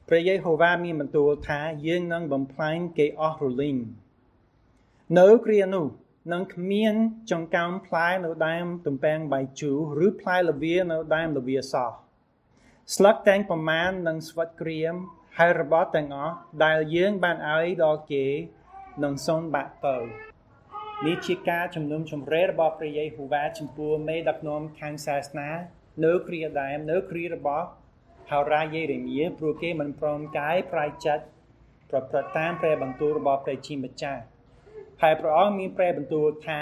ព្រះយេហូវ៉ាមានបន្ទូលថាយើងនឹងបំផ្លាញគេអស់រលីងនៅគ្រានោះនឹងគ្មានចង្កោមផ្លែនៅដើមទំពាំងបាយជូរឬផ្លែល្វានៅដើមល្វាសោះស្លឹកទាំងប្រមាណនឹងស្វិតក្រៀមហើយរបស់ទាំងអស់ដែលយើងបានឲ្យដល់គេនឹងសូន្យបាក់ទៅនេះជាការជំនុំជម្រះរបស់ព្រះយេហូវ៉ាចំពោះមេដឹកនាំខាងសាសនានៅគ្រាដើមនៅគ្រារបស់ហោរាយេរេមៀព្រោះគេមិនព្រមកែប្រែចិត្តប្រព្រឹត្តតាមព្រះបន្ទូលរបស់ព្រះជាម្ចាស់ហើយព្រះអង្គមានព្រះបន្ទូលថា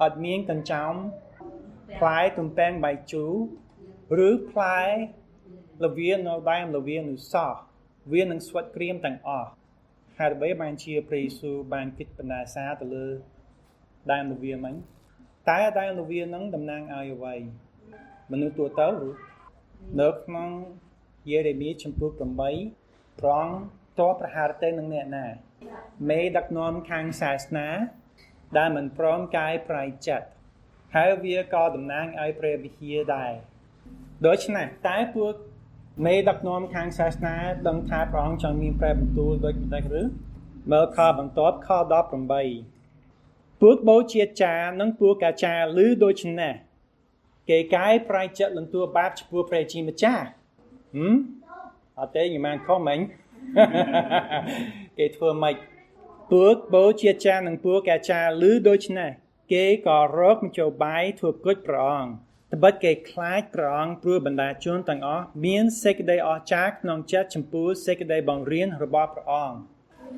អត់មានកញ្ចោមផ្លែទំពាំងបាយជូរឬផ្លែល្វានៅដើមល្វានោះសោះវានឹងស្វិតក្រៀមទាំងអស់ហើយអ្វីបានជាព្រះយេស៊ូវបានគិតបណ្ដាសាទៅលើដើមល្វាមិញតែដើមល្វានឹងតំណាងឲ្យអ្វីមនុស្សទូទៅនៅក្នុងយេរេមៀជំពូក8ព្រះអង្គតបប្រហារទៅនឹងអ្នកណាមេដឹកនាំខាងសាសនាដែលមិនព្រមកែប្រែចិត្តហើយវាក៏តំណាងឲ្យព្រះវិហារដែរដូច្នេះតែពួកមេដឹកនាំខាងសាសនាដឹងថាព្រះអង្គចង់មានព្រះបន្ទូលដូចម្ដេចឬមើលខបន្ទាប់ខ18ពួកបូជាចារនិងពួកអាចារ្យឮដូច្នេះគេកែប្រែចិត្តលន្ទួបាបចំពោះព្រះជាម្ចាស់អត់ទេញ៉ាំខុសមិញគេធ្វើម៉េចពួកបូជាចារនិងពួកអាចារ្យឮដូច្នេះគេក៏រកមធ្យោបាយធ្វើគុជព្រះអង្គត្បិតគេខ្លាចព្រះអង្គព្រោះបណ្ដាជនទាំងអស់មានសេចក្តីអស្ចារ្យក្នុងចិត្តចំពោះសេចក្តីបង្រៀនរបស់ព្រះអង្គ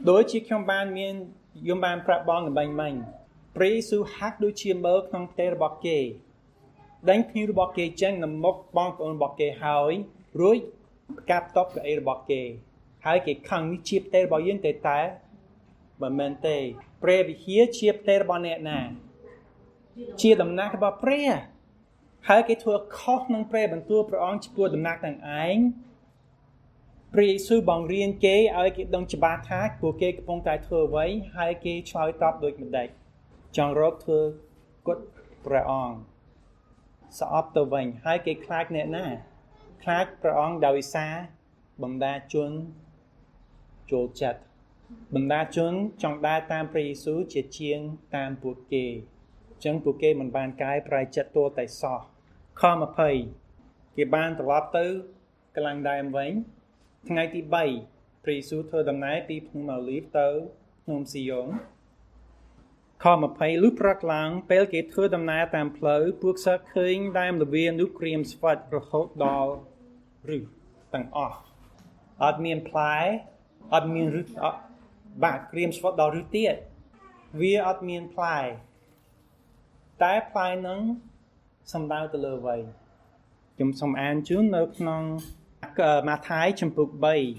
ដូចជាខ្ញុំបានមានខ្ញុំបានប្រាប់បងអំបញ្ញមិញ ព្រះយេស៊ូវហាក់ដូចជាមើលក្នុងផ្ទះរបស់គេដេញភ្ញៀវរបស់គេចេញនៅមុខបងប្អូនរបស់គេហើយរួចកាប់តបកៅអីរបស់គេហើយគេខឹងនេះជាផ្ទះរបស់យើងតែតែមិនមែនទេព្រះវិហារជាផ្ទះរបស់អ្នកណាជាដំណាក់របស់ព្រះហើយគេធ្វើខុសនឹងព្រះបន្ទូលព្រះអង្គចំពោះដំណាក់ទាំងឯងព្រះយេស៊ូវបង្រៀនគេឲ្យគេដឹងច្បាស់ថាពួកគេកំពុងតែធ្វើអ្វីហើយគេឆ្លើយតបដូចម្ដេចចង់រកធ្វើគត់ព្រះអង្គស្អប់ទៅវិញហើយគេខ្លាចអ្នកណាខ្លាចព្រះអង្គដោយសារបណ្ដាជនចូលចិត្តបណ្ដាជនចង់ដើរតាមព្រះយេស៊ូវជាជាងតាមពួកគេអញ្ចឹងពួកគេមិនបានកែប្រែចិត្តទល់តែសោះខ20គេបានត្រឡប់ទៅកន្លែងដើមវិញថ្ងៃទី3ព្រះយេស៊ូវធ្វើដំណើរពីភ្នំអូលីវទៅភ្នំស៊ីយ៉ុងខ20លុះព្រឹកឡើងពេលគេធ្វើដំណើរតាមផ្លូវពួកសិស្សឃើញដើមល្វានោះក្រៀមស្វិតរហូតដល់ឫសទាំងអស់អត់មានផ្លែអត់មានឫសអត់បាទក្រៀមស្វិតដល់ឫសទៀតវាអត់មានផ្លែតែផ្លែនឹងសំដៅទៅលើអ្វីខ្ញុំសូមអានជូននៅក្នុងម៉ាថាយជំពូក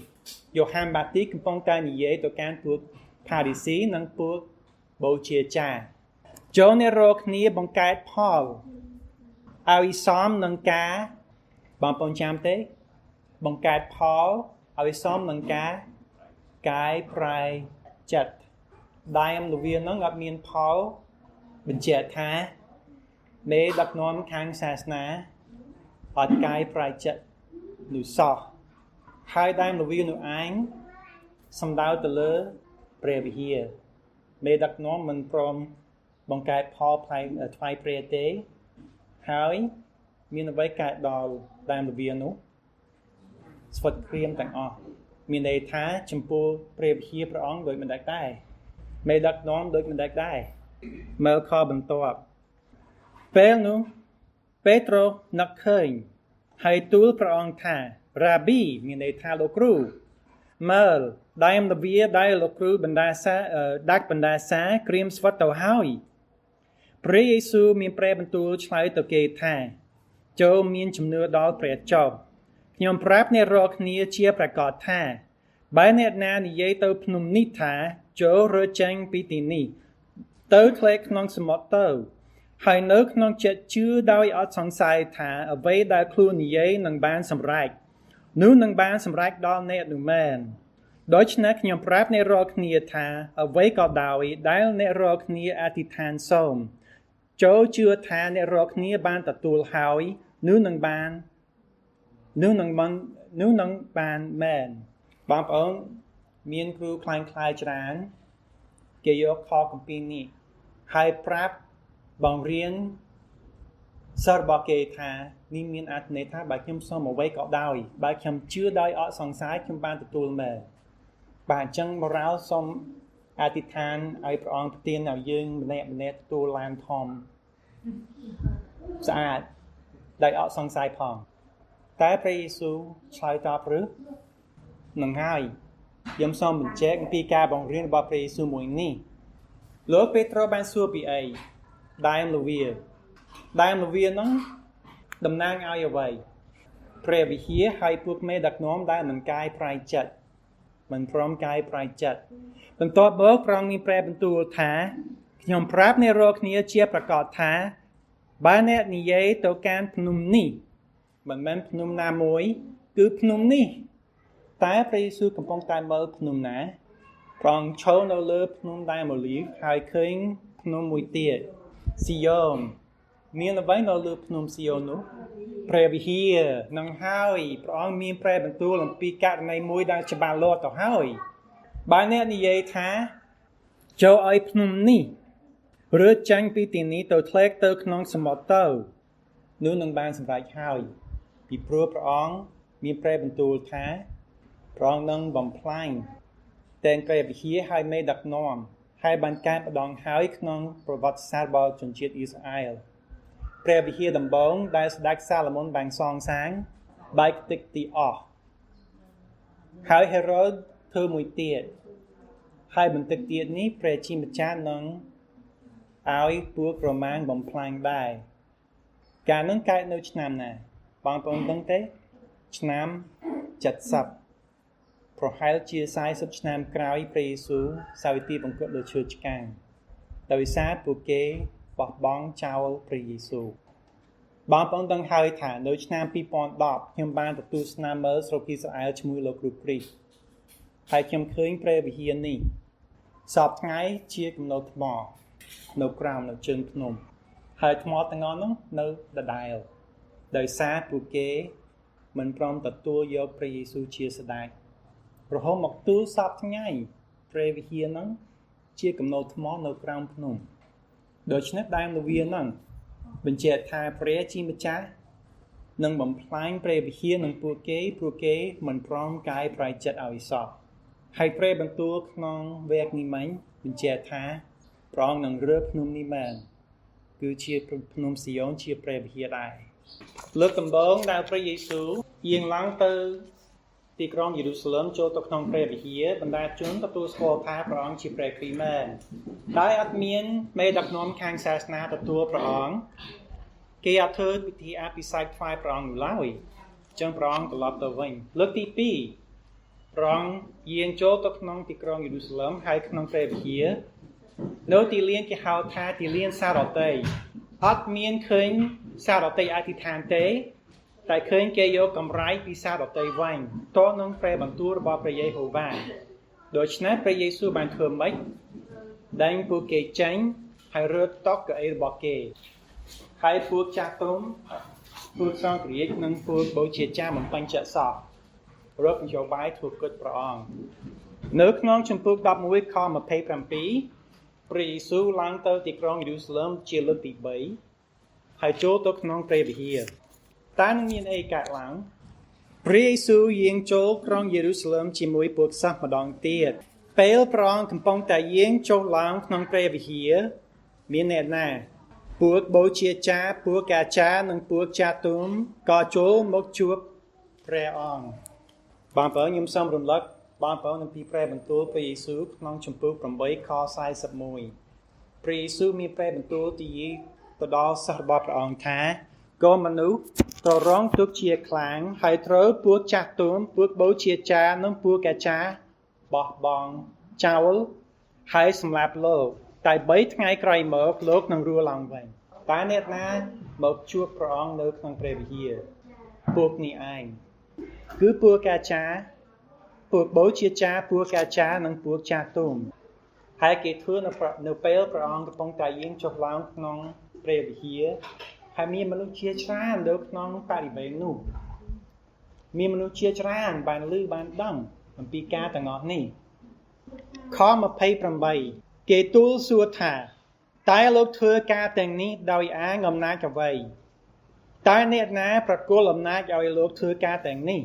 3យ៉ូហានបាទីកំពុងតែនិយាយទៅកាន់ពួកផារីស៊ីនិងពួកបូជាចារចូលអ្នករកគ្នាបង្កើតផលឲ្យសមនឹងការបងប្អូនចាំទេបង្កើតផលឲ្យសមនឹងការកែប្រែចិត្តដើមល្វានឹងអត់មានផលបញ្ជាក់ថាមេដឹកនាំខាងសាសនាអត់កែប្រែចិត្តនោះសោះហើយដើមល្វានោះឯងសំដៅទៅលើព្រះវិហារមេដឹកនាំមិនព្រមបង្កើតផលផ្លែថ្វាយព្រះទេហើយមានអ្វីកើតដល់ដើមល្វានោះស្វិតក្រៀមទាំងអស់មានន័យថាចំពោះព្រះវិហារព្រះអង្គដោយមិនដឹកដែរមេដឹកនាំដោយមិនដឹកដែរមើលខបន្ទាប់ពេលនោះពេត្រុសនឹកឃើញហើយទូលព្រះអង្គថារ៉ាប៊ីមានន័យថាលោកគ្រូមើលដើមល្វាដែលលោកគ្រូបណ្ដាសាដាក់បណ្ដាសាក្រៀមស្វិតទៅហើយព្រះយេស៊ូវមានព្រះបន្ទូលឆ្លើយទៅគេថាចូលមានជំនឿដល់ព្រះចុះខ្ញុំប្រាប់អ្នករាល់គ្នាជាប្រកាសថាបើអ្នកណានិយាយទៅភ្នំនេះថាចូលរើចេញពីទីនេះទៅធ្លាក់ក្នុងសមុទ្រទៅហើយនៅក្នុងចិត្តជឿដោយអត់សង្ស័យថាអ្វីដែលខ្លួននិយាយនឹងបានសម្រេចនោះនឹងបានសម្រេចដល់អ្នកនោះមែនដូច្នេះខ្ញុំប្រាប់អ្នករាល់គ្នាថាអ្វីក៏ដោយដែលអ្នករាល់គ្នាអធិដ្ឋានសូមចូលជឿថាអ្នករាល់គ្នាបានទទួលហើយនោះនឹងបាននោះនឹងបាននោះនឹងបានមែនបងប្អូនមានគ្រូខ្លាំងខ្លាយច្រើនគេយកខគម្ពីរនេះហើយប្រាប់បង្រៀនសិស្សរបស់គេថានេះមានអត្ថន័យថាបើខ្ញុំសូមអ្វីក៏ដោយបើខ្ញុំជឿដោយអត់សង្ស័យខ្ញុំបានទទួលមែនបាទអញ្ចឹងមរោសូមអធិដ្ឋានឲ្យព្រះអង្គប្រទានឲ្យយើងម្នាក់ម្នាក់ទទួលឡានធំស្អាតដោយអត់សង្ស័យផងតែព្រះយេស៊ូវឆ្លើយតបឬនឹងហើយខ្ញុំសូមបញ្ជាក់អំពីការបង្រៀនរបស់ព្រះយេស៊ូវមួយនេះលោកពេត្រុសបានសួរពីអីដើមល្វាដើមល្វាហ្នឹងតំណាងឲ្យអ្វីព្រះវិហារហើយពួកមេដឹកនាំដែលមិនកាយប្រែចិត្តមិនព្រមកែប្រែចិត្តបន្ទាប់មកព្រះអង្គមានព្រះបន្ទូលថាខ្ញុំប្រាប់អ្នករាល់គ្នាជាប្រកាសថាបើអ្នកនិយាយទៅកាន់ភ្នំនេះមិនមែនភ្នំណាមួយគឺភ្នំនេះតែព្រះយេស៊ូវកំពុងតែមើលភ្នំណាព្រះអង្គឈរនៅលើភ្នំដើមអូលីវហើយឃើញភ្នំមួយទៀតស៊ីយ៉ូនមានអ្វីនៅលើភ្នំស៊ីយ៉ូននោះព្រះវិហារនឹងហើយព្រះអង្គមានព្រះបន្ទូលអំពីករណីមួយដែលច្បាស់លាស់ទៅហើយបើអ្នកនិយាយថាចូលឲ្យភ្នំនេះរើចេញពីទីនេះទៅធ្លាក់ទៅក្នុងសមុទ្រទៅនោះនឹងបានសម្រេចហើយពីព្រោះព្រះអង្គមានព្រះបន្ទូលថាព្រះអង្គនឹងបំផ្លាញទាំងព្រះវិហារហើយមេដឹកនាំហើយបានកើតម្ដងហើយក្នុងប្រវត្តិសាស្ត្ររបស់ជនជាតិអ៊ីស្រាអែលព្រះវិហារដំបូងដែលស្ដេចសាឡូមោនបានសងសាងបែកទឹកទីអស់ហើយហេរ៉ូដធ្វើមួយទៀតហើយបន្តិចទៀតនេះព្រះជាម្ចាស់នឹង ឲ្យពួករ៉ូម៉ាំងបំផ្លាញដែរការនឹងកើតនៅឆ្នាំណាបងប្អូនដឹងទេឆ្នាំ70ប្រហែលជា40ឆ្នាំក្រោយព្រះយេស៊ូវសោយទីបង្គត់លើឈើឆ្កាងដោយសារពួកគេបោះបង់ចោលព្រះយេស៊ូវបងប្អូនដឹងហើយថានៅឆ្នាំ2010ខ្ញុំបានទទួលស្នាមើលស្រុកអ៊ីស្រាអែលជាមួយលោកគ្រូគ្រីស្ទហើយខ្ញុំឃើញព្រះវិហារនេះសពថ្ងៃជាគំនរថ្មនៅក្រោមនៅជើងភ្នំហើយថ្មទាំងអស់នោះនៅដដែលដោយសារពួកគេមិនព្រមទទួលយកព្រះយេស៊ូវជាស្ដេចរហូតមកទូលសពថ្ងៃព្រះវិហារហ្នឹងជាគំនរថ្មនៅក្រោមភ្នំដូច្នេះដើមលវាហ្នឹងបញ្ជាក់ថាព្រះជាម្ចាស់នឹងបំផ្លាញព្រះវិហារនឹងពួកគេព្រោះគេមិនព្រមកែប្រែចិត្តឲ្យសោះហើយព្រះបន្ទូលក្នុងវគ្គនេះមិញបញ្ជាក់ថាព្រះអង្គនឹងរើភ្នំនេះមែនគឺជាភ្នំស៊ីយ៉ូនជាព្រះវិហារដែរលើកដំបូងដែលព្រះយេស៊ូវយាងឡើងទៅទីក្រុងយេរូសាឡឹមចូលទៅក្នុងព្រះវិហារបណ្ដាជនទទួលស្គាល់ថាព្រះអង្គជាព្រះគ្រីស្ទមែនតែអត់មានមេដឹកនាំខាងសាសនាទទួលព្រះអង្គគេអត់ធ្វើពិធីអភិសេកថ្វាយព្រះអង្គនោះឡើយចឹងព្រះអង្គត្រឡប់ទៅវិញលើកទី2ព្រះអង្គយាងចូលទៅក្នុងទីក្រុងយេរូសាឡឹមហើយក្នុងព្រះវិហារនៅទីលានគេហៅថាទីលានសារ៉ាតីអត់មានឃើញសារ៉ាតីអធិដ្ឋានទេតែឃើញគេយកកម្រៃពីសារ៉ាតីវិញតនឹងព្រះបន្ទូលរបស់ព្រះយេហូវ៉ាដូច្នេះព្រះយេស៊ូវបានធ្វើម៉េចដេញពួកគេចេញហើយរើតុកៅអីរបស់គេហើយពួកចាស់ទុំពួកសង្ឃរាជនិងពួកបូជាចារបំពេញចិត្តសោះរកនយោបាយធ្វើគត់ព្រះអង្គនៅក្នុងជំពូក11ខ27ព្រះយេស៊ូវឡើងទៅទីក្រុងយេរូសាឡឹមជាលើកទី3ហើយចូលទៅក្នុងព្រះវិហារតើនឹងមានអីកើតឡើងព្រះយេស៊ូវយាងចូលក្រុងយេរូសាឡឹមជាមួយពួកសិស្សម្ដងទៀតពេលព្រះអង្គកំពុងតែយាងចុះឡើងក្នុងព្រះវិហារមានអ្នកណាពួកបូជាចារពួកអាចារ្យនិងពួកចាស់ទុំក៏ចូលមកជួបព្រះអង្គបងប្អូនខ្ញុំសូមរំលឹកបងប្អូនអំពីព្រះបន្ទូលព្រះយេស៊ូវក្នុងជំពូក8ខ41ព្រះយេស៊ូវមានព្រះបន្ទូលទីទៅដល់សិស្សរបស់ព្រះអង្គថាកូនមនុស្សត្រូវរងទុក្ខជាខ្លាំងហើយត្រូវពួកចាស់ទុំពួកបូជាចារនិងពួកអាចារ្យបោះបង់ចោលហើយសម្លាប់លោកតែ3ថ្ងៃក្រោយមកលោកនឹងរស់ឡើងវិញតើអ្នកណាមកជួបព្រះអង្គនៅក្នុងព្រះវិហារពួកនេះឯងគឺពួកអាចារ្យពួកបូជាចារពួកអាចារ្យនិងពួកចាស់ទុំហើយគេធ្វើនៅពេលព្រះអង្គកំពុងតែយាងចុះឡើងក្នុងព្រះវិហារហើយមានមនុស្សជាច្រើននៅក្នុងបរិវេណនោះមានមនុស្សជាច្រើនបានឮបានដឹងអំពីការទាំងអស់នេះខ28គេទូលសួរថាតើលោកធ្វើការទាំងនេះដោយអាងអំណាចអ្វីតើអ្នកណាប្រគល់អំណាចឲ្យលោកធ្វើការទាំងនេះ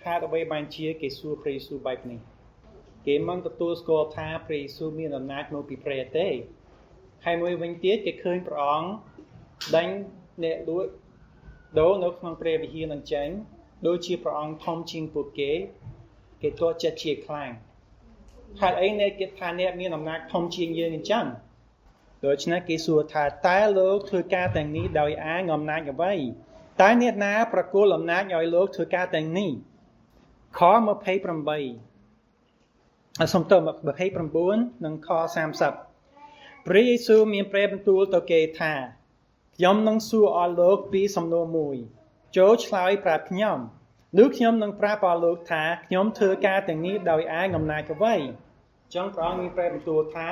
ហេតុអ្វីបានជាគេសួរព្រះយេស៊ូវបែបនេះគេមិនទទួលស្គាល់ថាព្រះយេស៊ូវមានអំណាចមកពីព្រះទេហើយមួយវិញទៀតគេឃើញព្រះអង្គដេញអ្នកលួចដូរនៅក្នុងព្រះវិហារនឹងចេញដូចជាព្រះអង្គធំជាងពួកគេគេទាស់ចិត្តជាខ្លាំងហេតុអីអ្នកគេថាអ្នកមានអំណាចធំជាងយើងអញ្ចឹងដូច្នេះគេសួរថាតើលោកធ្វើការទាំងនេះដោយអាងអំណាចអ្វីតើអ្នកណាប្រគល់អំណាចឲ្យលោកធ្វើការទាំងនេះខ28សំទោស29និងខ30ព្រះយេស៊ូវមានព្រះបន្ទូលទៅគេថាខ្ញុំនឹងសួរអស់លោកពីសំណួរមួយចូលឆ្លើយប្រាប់ខ្ញុំនោះខ្ញុំនឹងប្រាប់អស់លោកថាខ្ញុំធ្វើការទាំងនេះដោយអាងអំណាចអ្វីចឹងព្រះអង្គមានព្រះបន្ទូលថា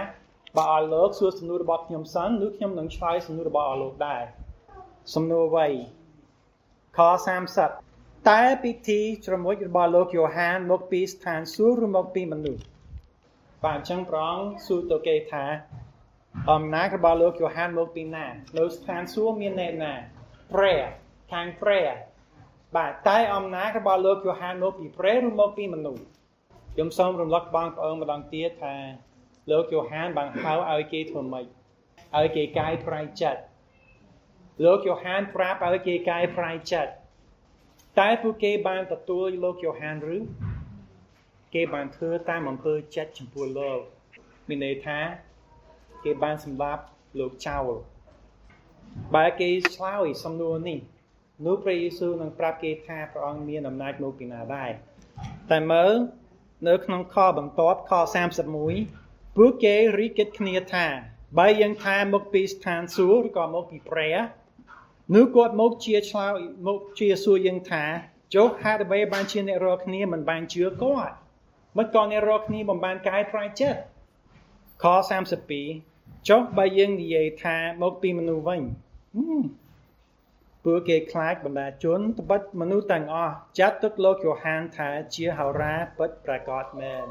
បើអស់លោកសួរសំណួររបស់ខ្ញុំសិននោះខ្ញុំនឹងឆ្លើយសំណួររបស់អស់លោកដែរសំណួរអ្វីខ30តើពិធីជ្រមុជរបស់លោកយ៉ូហានមកពីស្ថានសួគ៌ឬមកពីមនុស្សបាទអញ្ចឹងព្រះអង្គសួរទៅគេថាអំណាចរបស់លោកយ៉ូហានមកពីណានៅស្ថានសួគ៌មានអ្នកណាព្រះខាងព្រះបាទតែអំណាចរបស់លោកយ៉ូហានមកពីព្រះឬមកពីមនុស្សខ្ញុំសូមរំលឹកបងប្អូនម្ដងទៀតថាលោកយ៉ូហានបានហៅឲ្យគេធ្វើម៉េចឲ្យគេកែប្រែចិត្តលោកយ៉ូហានប្រាប់ឲ្យគេកែប្រែចិត្តតែពួកគេបានទទួលលោកយ៉ូហានឬគេបានធ្វើតាមអំពើចិត្តចំពោះលោកមានន័យថាគេបានសម្លាប់ លោកចោលបើគេឆ្លើយសំណួរនេះនោះព្រះយេស៊ូវនឹងប្រាប់គេថាព្រះអង្គមានអំណាចមកពីណាដែរតែមើលនៅក្នុងខបន្ទាប់ខ31ពួកគេរីកគិតគ្នាថាបើយើងថាមកពីស្ថានសួគ៌ឬក៏មកពីព្រះនោះគាត់មកជាឆ្លើយមកជាសួរយើងថាចុះហេតុអ្វីបានជាអ្នករាល់គ្នាមិនបានជឿគាត់មិនក៏អ្នករាល់គ្នាមិនបានកែប្រែចិត្តខ32ចុះបើយើងនិយាយថាមកពីមនុស្សវិញពួកគេខ្លាចបណ្ដាជនត្បិតមនុស្សទាំងអស់ចាត់ទុកលោកយ៉ូហានថាជាហោរាពិតប្រាកដមែន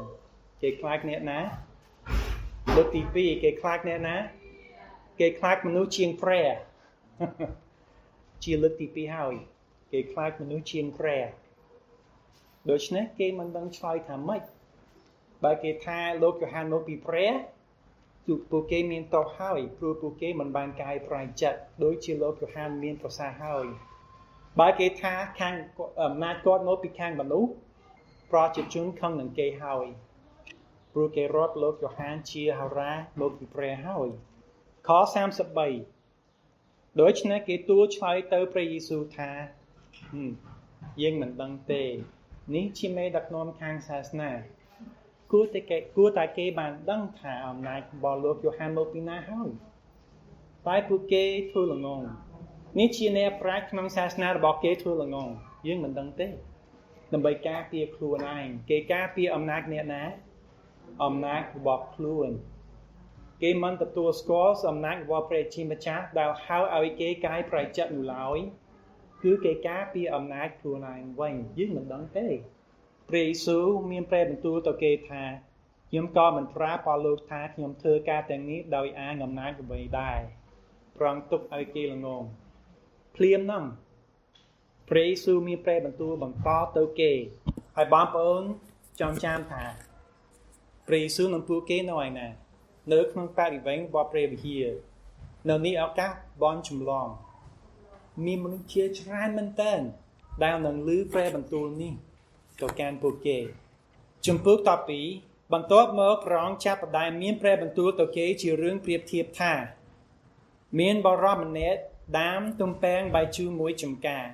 គេខ្លាចអ្នកណាលើកទី2គេខ្លាចអ្នកណាគេខ្លាចមនុស្សជាងព្រះជាលើកទី2ហើយគេខ្លាចមនុស្សជាងព្រះដូច្នេះគេមិនដឹងឆ្លើយថាម៉េចបើគេថាលោកយ៉ូហានមកពីព្រះគឺពួកគេមានទោសហើយព្រោះពួកគេមិនបានកែប្រែចិត្តដូចជាលោកយ៉ូហានមានប្រសាសន៍ហើយបើគេថាខាងអំណាចគាត់មកពីខាងមនុស្សប្រជាជនខឹងនឹងគេហើយព្រោះគេរាប់លោកយ៉ូហានជាហោរាមកពីព្រះហើយខ33ដូច្នេះគេទូលឆ្លើយទៅព្រះយេស៊ូវថាយើងមិនដឹងទេនេះជាមេដឹកនាំខាងសាសនាគួរតែគេបានដឹងថាអំណាចរបស់លោកយ៉ូហានមកពីណាហើយតែពួកគេធ្វើល្ងងនេះជាអ្នកប្រាជ្ញក្នុងសាសនារបស់គេធ្វើល្ងងយើងមិនដឹងទេដើម្បីការពារខ្លួនឯងគេការពារអំណាចអ្នកណាអំណាចរបស់ខ្លួនគេមិនទទួលស្គាល់អំណាចរបស់ព្រះជាម្ចាស់ដែលហៅឲ្យគេកែប្រែចិត្តនោះឡើយគឺគេការពារអំណាចខ្លួនឯងវិញយើងមិនដឹងទេព្រះយេស៊ូវមានព្រះបន្ទូលទៅគេថាខ្ញុំក៏មិនប្រាប់ដល់លោកថាខ្ញុំធ្វើការទាំងនេះដោយអាងអំណាចអ្វីដែរប្រងទុកឲ្យគេល្ងងភ្លាមហ្នឹងព្រះយេស៊ូវមានព្រះបន្ទូលបន្តទៅគេហើយបងប្អូនចង់ចាំថាព្រះយេស៊ូវនឹងពួកគេនៅឯណានៅក្នុងបរិវេណរបស់ព្រះវិហារនៅនេះឱកាសបន់ចម្លងមានមនុស្សជាច្រើនមែនទែនដែលនឹងឮព្រះបន្ទូលនេះទៅកាន់ពួកគេជំពូក12បន្ទាប់មកព្រះអង្គចាប់ផ្ដើមមានព្រះបន្ទូលទៅគេជារឿងប្រៀបធៀបថាមានបរិសម្នាក់ដាំទំពាំងបាយជូរមួយចំការ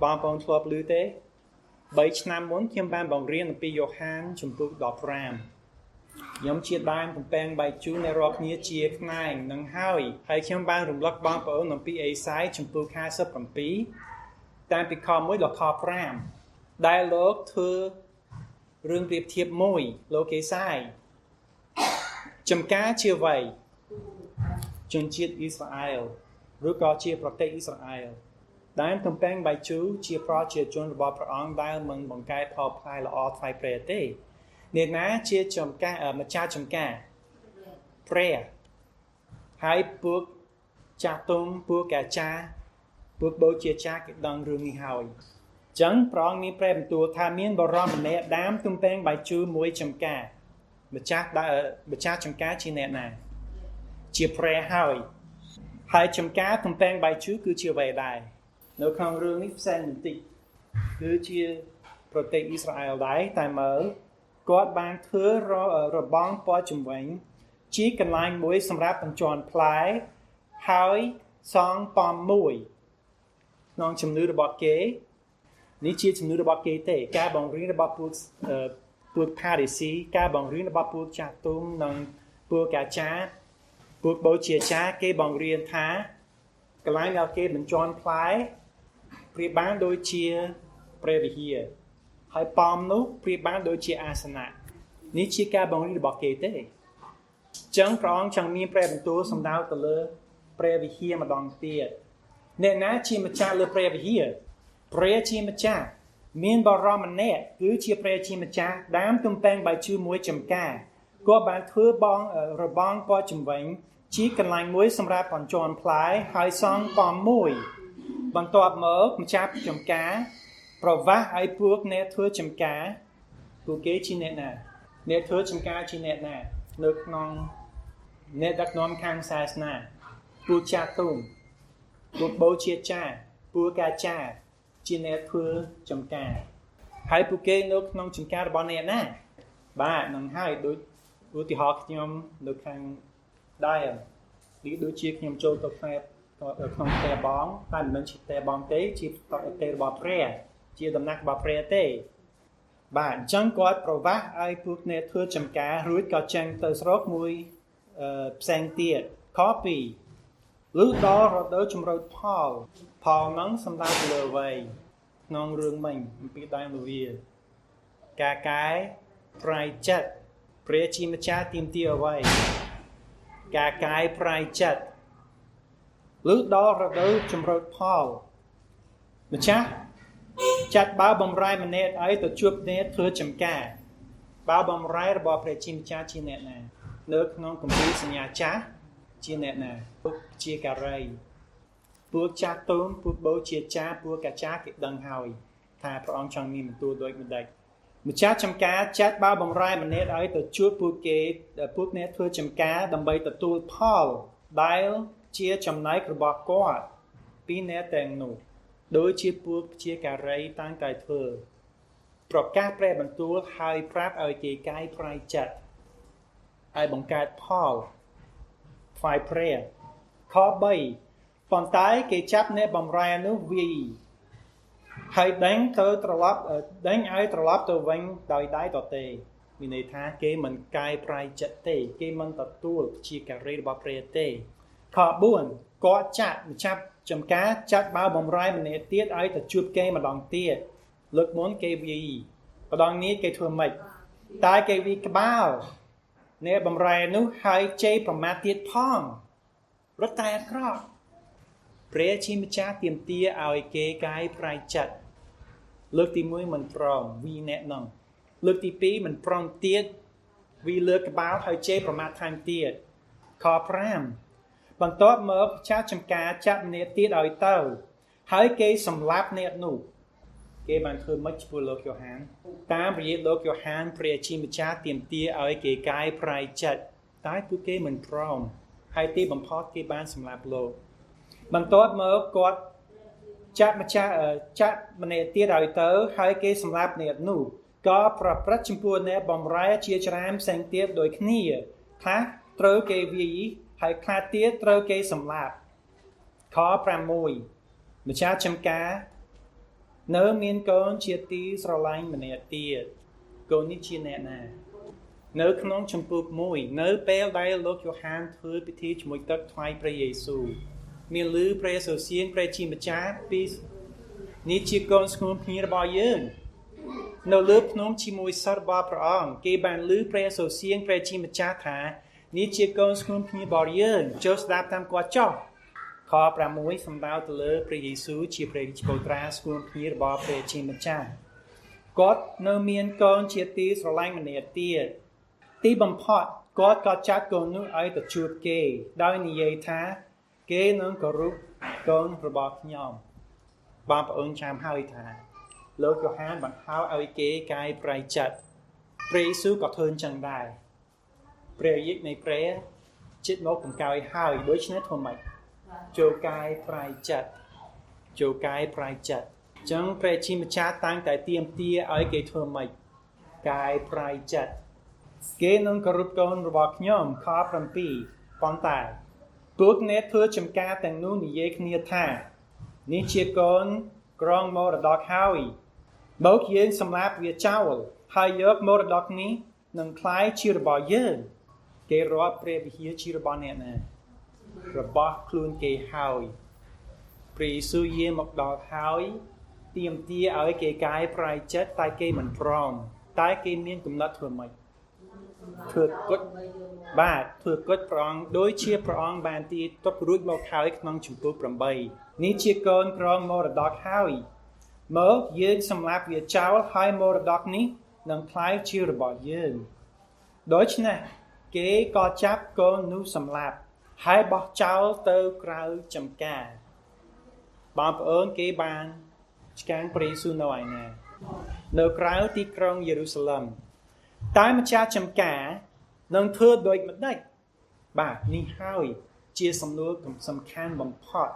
បងប្អូនធ្លាប់ឮទេ3ឆ្នាំមុនខ្ញុំបានបង្រៀនអំពីយ៉ូហានជំពូក15ខ្ញុំជាដើមទំពាំងបាយជូរអ្នករាល់គ្នាជាខ្នែងនឹងហើយហើយខ្ញុំបានរំលឹកបងប្អូនអំពីអេសាយជំពូក57តាមពីខ1ដល់ខ5ដែលលោកធ្វើរឿងប្រៀបធៀបមួយលោកអេសាយចំការជាវ័យជនជាតិអ៊ីស្រាអែលឬក៏ជាប្រទេសអ៊ីស្រាអែលដើមទំពាំងបាយជូរជាប្រជាជនរបស់ព្រះអង្គដែលមិនបង្កែផលផ្លែល្អថ្វាយព្រះទេអ្នកណាជាចំការម្ចាស់ចំការព្រះហើយពួកចាស់ទុំពួកអាចារ្យពួកបូជាចារ្យគេដឹងរឿងនេះហើយចឹងព្រះអង្គមានព្រះបន្ទូលថាមានបរិសម្នាក់ដាំទំពាំងបាយជូរមួយចំការម្ចាស់ចំការជាអ្នកណាជាព្រះហើយហើយចំការទំពាំងបាយជូរគឺជាអ្វីដែរនៅក្នុងរឿងនេះផ្សេងបន្តិចគឺជាប្រទេសអ៊ីស្រាអែលដែរតែមើលគាត់បានធ្វើរបងព័ទ្ធជុំវិញជាកន្លែងមួយសម្រាប់បញ្ជាន់ផ្លែហើយសង់ប៉មមួយក្នុងជំនឿរបស់គេនេះជាជំនឿរបស់គេទេការបង្រៀនរបស់ពួកផារីស៊ីការបង្រៀនរបស់ពួកចាស់ទុំនិងពួកអាចារ្យពួកបូជាចារ្យគេបង្រៀនថាកន្លែងដែលគេបញ្ជាន់ផ្លែប្រៀបបានដូចជាព្រះវិហារហើយប៉មនោះប្រៀបបានដូចជាអាសនៈនេះជាការបង្រៀនរបស់គេទេចឹងព្រះអង្គចង់មានព្រះបន្ទូលសំដៅទៅលើព្រះវិហារម្ដងទៀតអ្នកណាជាម្ចាស់លើព្រះវិហារព្រះជាម្ចាស់មានបរិសម្នាក់គឺជាព្រះជាម្ចាស់ដាំទំពាំងបាយជូរមួយចំការគាត់បានធ្វើបងរបងព័ទ្ធជុំវិញជាកន្លែងមួយសម្រាប់បញ្ជាន់ផ្លែហើយសង់ប៉មមួយបន្ទាប់មកម្ចាស់ចំការប្រវាស់ឲ្យពួកអ្នកធ្វើចំការពួកគេជាអ្នកណាអ្នកធ្វើចំការជាអ្នកណានៅក្នុងអ្នកដឹកនាំខាងសាសនាពួកចាស់ទុំពួកបូជាចារ្យពួកអាចារ្យជាអ្នកធ្វើចំការហើយពួកគេនៅក្នុងចំការរបស់អ្នកណាបាទនឹងហើយដូចឧទាហរណ៍ខ្ញុំនៅខាង ដែរនេះដូចជាខ្ញុំចូលទៅផ្នែកក្នុងផ្ទះបងតែមិនមែនជាផ្ទះបងទេជាផ្ទះរបស់ព្រះជាដំណាក់របស់ព្រះទេបាទអញ្ចឹងគាត់ប្រវាស់ឲ្យពួកអ្នកធ្វើចំការរួចក៏ចេញទៅស្រុកមួយផ្សេងទៀតខ2លុះដល់រដូវជំរុយផលផលហ្នឹងសំដៅទៅលើអ្វីក្នុងរឿងមិញអំពីដើមលវាការកែប្រែចិត្តព្រះជាម្ចាស់ទាមទារអ្វីការកែប្រែចិត្តលុះដល់រដូវជំរុយផលម្ចាស់ចាត់បើបំរែម្នាក់ឲ្យទៅជួបអ្នកធ្វើចំការបើបំរែរបស់ព្រះជាម្ចាស់ជាអ្នកណានៅក្នុងគម្ពីរសញ្ញាចាស់ជាអ្នកណាពួកជាការីពួកចាស់ទុំពួកបូជាចាពួកកាចាគេដឹងហើយថាព្រះអង្គចង់មានបន្ទូលដូចម្ដេចម្ចាស់ចំការចាត់បើបំរែម្នាក់ឲ្យទៅជួបពួកគេពួកអ្នកធ្វើចំការដើម្បីទទួលផលដែលជាចំណែករបស់គាត់ពីអ្នកទាំងនោះដូចជាពួកជាការីតាំងតែធ្វើប្រកាសព្រះបន្ទូលហើយប្រាប់ឲ្យគេកែប្រែចិត្តឲ្យបង្កើតផលថ្វាយព្រះខ3ប៉ុន្តែគេចាប់អ្នកបំរែនោះវាយហើយដេញទៅត្រឡប់ដេញឲ្យត្រឡប់ទៅវិញដោយដៃទទេមានន័យថាគេមិនកែប្រែចិត្តទេគេមិនទទួលជាការីរបស់ព្រះទេខ4គាត់ចាក់ម្ចាស់ចំការចាត់បើបំរែម្នាក់ទៀតឲ្យទៅជួបគេម្ដងទៀតលើកមុនគេវាយម្ដងនេះគេធ្វើម៉េចតែគេវាយក្បាលអ្នកបំរែនោះហើយជេរប្រមាថទៀតផងរត់តែអាក្រក់ព្រះជាម្ចាស់ទាមទារឲ្យគេកែប្រែចិត្តលើកទី1មិនព្រមវីអ្នកនោះលើកទី2មិនព្រមទៀតវីលើក្បាលហើយជេរប្រមាថថែមទៀតខ5បន្ទាប់មកចាស់ចំការចាប់អ្នកទៀតឲ្យទៅហើយគេសម្លាប់អ្នកនោះគេបានធ្វើម៉េចចំពោះលោកយ៉ូហានតាមរយៈលោកយ៉ូហានព្រះជាម្ចាស់ទាមទារឲ្យគេកែប្រែចិត្តតែពួកគេមិនព្រមហើយទីបំផុតគេបានសម្លាប់លោកបន្ទាប់មកគាត់ចាក់ម្ចាស់ចាក់ម្នាក់ទៀតឲ្យទៅហើយគេសម្លាប់អ្នកនោះក៏ប្រព្រឹត្តចំពោះអ្នកបំរែជាច្រើនផ្សេងទៀតដូចគ្នាខ្លះត្រូវគេវាយហើយខ្លះទៀតត្រូវគេសម្លាប់ខ6ម្ចាស់ចំការនៅមានកូនជាទីស្រឡាញ់ម្នាក់ទៀតកូននេះជាអ្នកណានៅក្នុងជំពូក1នៅពេលដែលលោកយ៉ូហានធ្វើពិធីជាមួយទឹកថ្វាយព្រះយេស៊ូវមានលឺព្រះសូរសៀងព្រះជាម្ចាស់ពីនេះជាកូនស្ងួនភ្ងារបស់យើងនៅលើភ្នំជាមួយសិស្សរបស់ព្រះអង្គគេបានលឺព្រះសូរសៀងព្រះជាម្ចាស់ថានេះជាកូនស្ងួនភ្ងារបស់យើងចូលស្ដាប់តាមគាត់ចុះខ6សំដៅទៅលើព្រះយេស៊ូវជាព្រះរាជបុត្រាស្ងួនភ្ងារបស់ព្រះជាម្ចាស់គាត់នៅមានកូនជាទីស្រឡាញ់ម្នាក់ទៀតទីបំផុតគាត់ក៏ចាត់កូននោះឲ្យទៅជួបគេដោយនិយាយថាគេនឹងគោរពកូនរបស់ខ្ញុំបងប្អូនចាំហើយថាលោកយ៉ូហានបង្ហើបឲ្យគេកែប្រែចិត្តព្រះយេស៊ូវក៏ធ្វើអញ្ចឹងដែរព្រះរាជនៃព្រះចិត្តមកបង្កើយហើយដូច្នេះធ្វើម៉េចចូលកែប្រែចិត្តចូលកែប្រែចិត្តអញ្ចឹងព្រះជាម្ចាស់តាំងតែទាមទារឲ្យគេធ្វើម៉េចកែប្រែចិត្តគេនឹងគោរពកូនរបស់ខ្ញុំខ7ប៉ុន្តែពួកអ្នកធ្វើចំការទាំងនោះនិយាយគ្នាថានេះជាកូនក្រងមរតកហើយមកយើងសម្លាប់វាចោលហើយយកមរតកនេះនឹងក្លាយជារបស់យើងគេរាប់ព្រះវិហារជារបស់អ្នកណារបស់ខ្លួនគេហើយព្រះយេស៊ូវយាងមកដល់ហើយទាមទារឲ្យគេកែប្រែចិត្តតែគេមិនព្រមតែគេមានកំណត់ធ្វើម៉េចធ្វើគុតបាទធ្វើគុតព្រះអង្គដូចជាព្រះអង្គបានទីទុករួចមកហើយក្នុងជំពូក8នេះជាកូនក្រងមរតកហើយមកយើងសម្លាប់វាចោលហើយមរតកនេះនឹងក្លាយជារបស់យើងដូច្នេះគេក៏ចាប់កូននោះសម្លាប់ហើយបោះចោលទៅក្រៅចំការបងប្អូនគេបានឆ្កាងព្រះយេស៊ូវនៅឯណានៅក្រៅទីក្រុងយេរូសាឡឹមតែម្ចាស់ចំការនឹងធ្វើដូចម្ដេចបាទនេះហើយជាសំណួរសំខាន់បំផុត